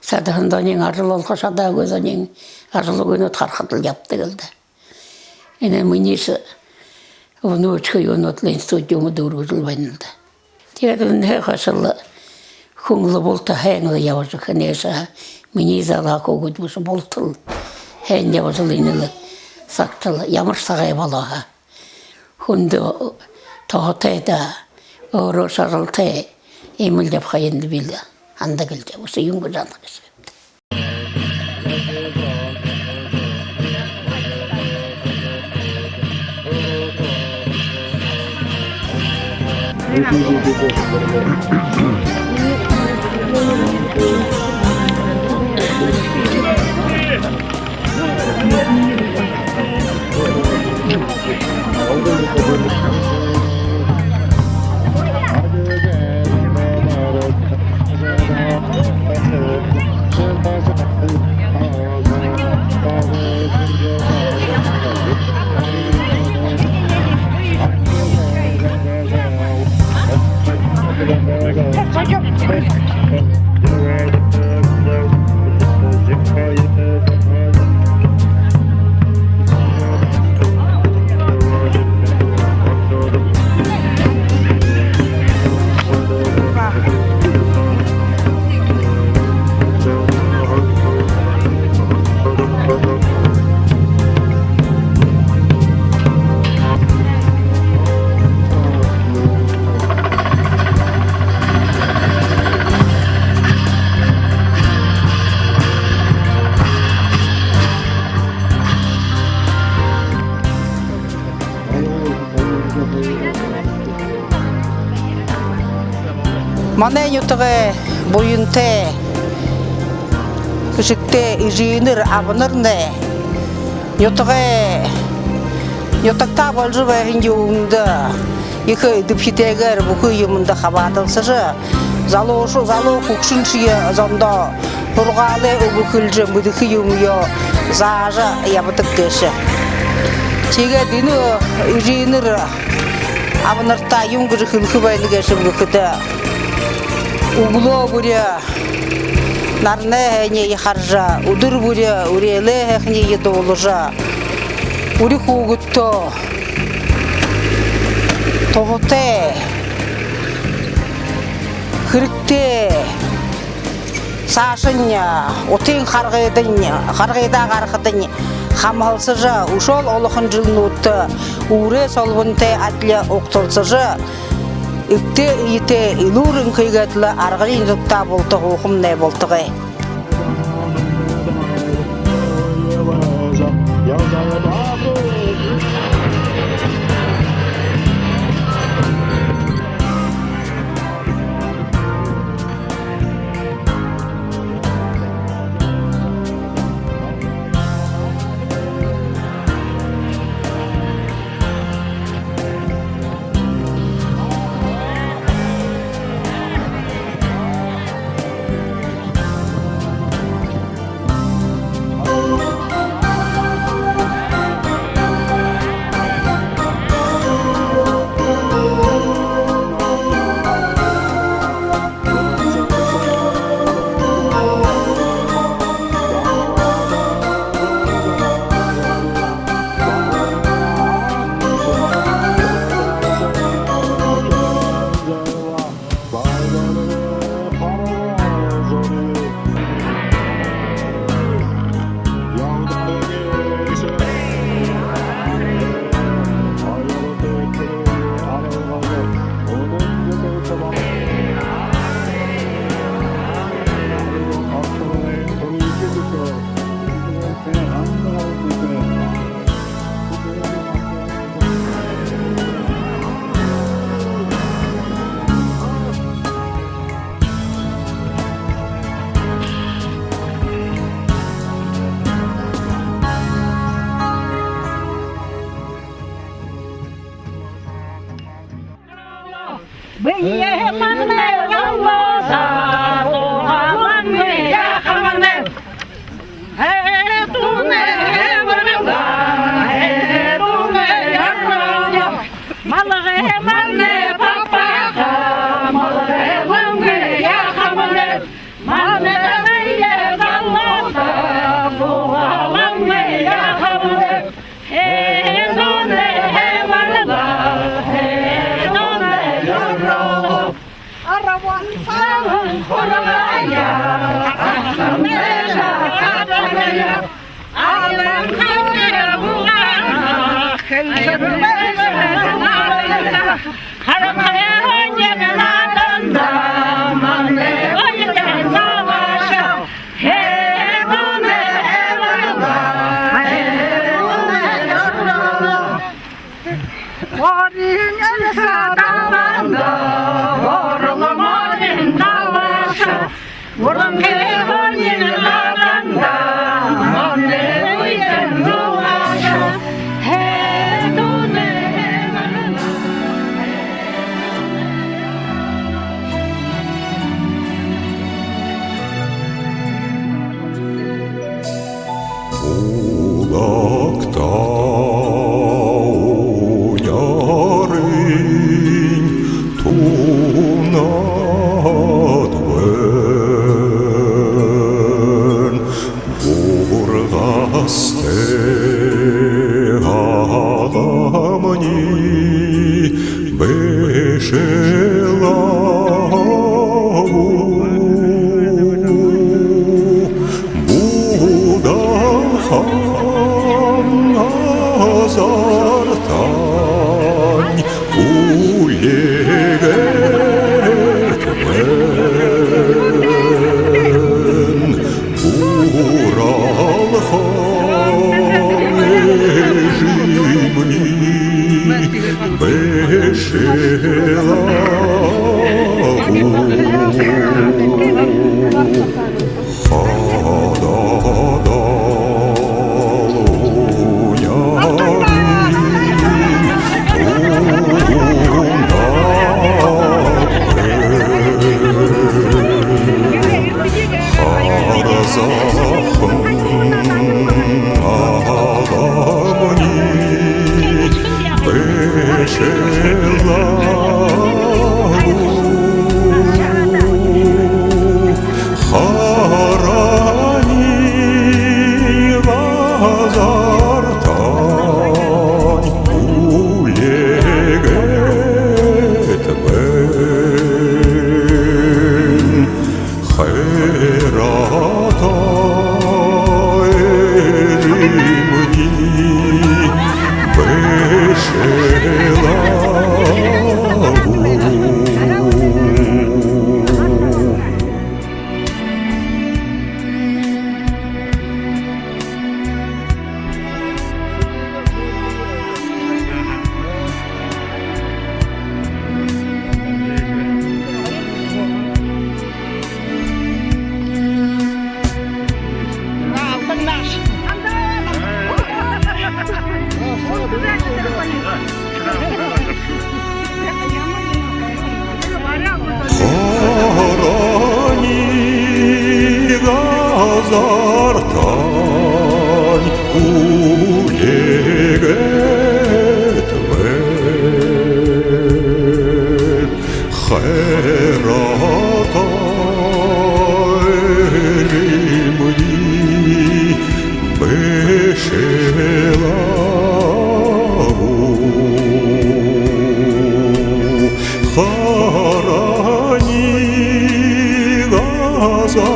Шадаһан зониинь ажал олохо, шадаагүй зониинь ажал үгэнүүд харахада лэ ябадаг лэ даа. Энэ минии внучка юунүүд лэ институт юумэ дүүргэжэл байна лэ даа. Тиигээд лэ энээнһээ хойшо лэ хүн лэ булта һайн лэ ябажа, хэнэйшье Минии залуу хүүгэд бэшэ, бултал һайн ябажал, энэл сагтал ямар сагай болоо һаа, хүндэ тоһотой даа, өөрөө шаралтай иимэл ябаха юм лэ бэлэй, һанадаг лэ даа, бэшэ юм гэжэ һанагша. Манай нютагай буянтай, хэшэгтэй эжынэр, абанарнай нютагай, нютагтаа боложо байһан юумэндэ ехэ эдэбхитэйгээр бүхы юумэндэ хабаадалсажа, залуушуул, залуу хүгшэншье зондоо һургаалай үгэ хэлэжэ, мэдэхэ юумэеэ заажа ябадаг гээшэ. Тиигээд энэ эжынэр абанартаа юун гэжэ хэлэхэ байна гээшэб гэхэдэ, үглөө бүри наранай һайниие хаража, үдэр бүри үреэлэй һайханиие дуулажа, үри хүүгэдтээ туһатай, хэрэгтэй, саашань утын харгыдань, харгыдаа гарахадань хамһалсажа, үшөөл олохон жэлнүүдтэ үүрэй солбонтой адли угталсажа, эбтэй эетэй элүүр энхыгээд лэ Аргариин нютагтаа булта һуухамнай болтогой. Булагта уняарынь туунаад байна. Бургастай Агамни бэшэл агуу. Будахан газартань үлеэгээд байна. Буралхан эжымни бэшэл агуу. Хадаа далай уняарынь туунаад байна. Хара захан Агамни бэшэл агуу. Хараниие газартань үлеэгээд байна. Хайрата эжымни бэшэл агуу. Хараниие газартань үлеэгээд байна. Хайрата эжымни бэшэл агуу. Хараниие газартань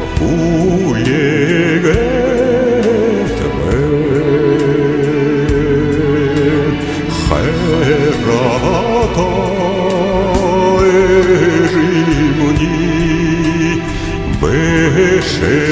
үлеэгээд байна. Хайрата эжымни бэшэл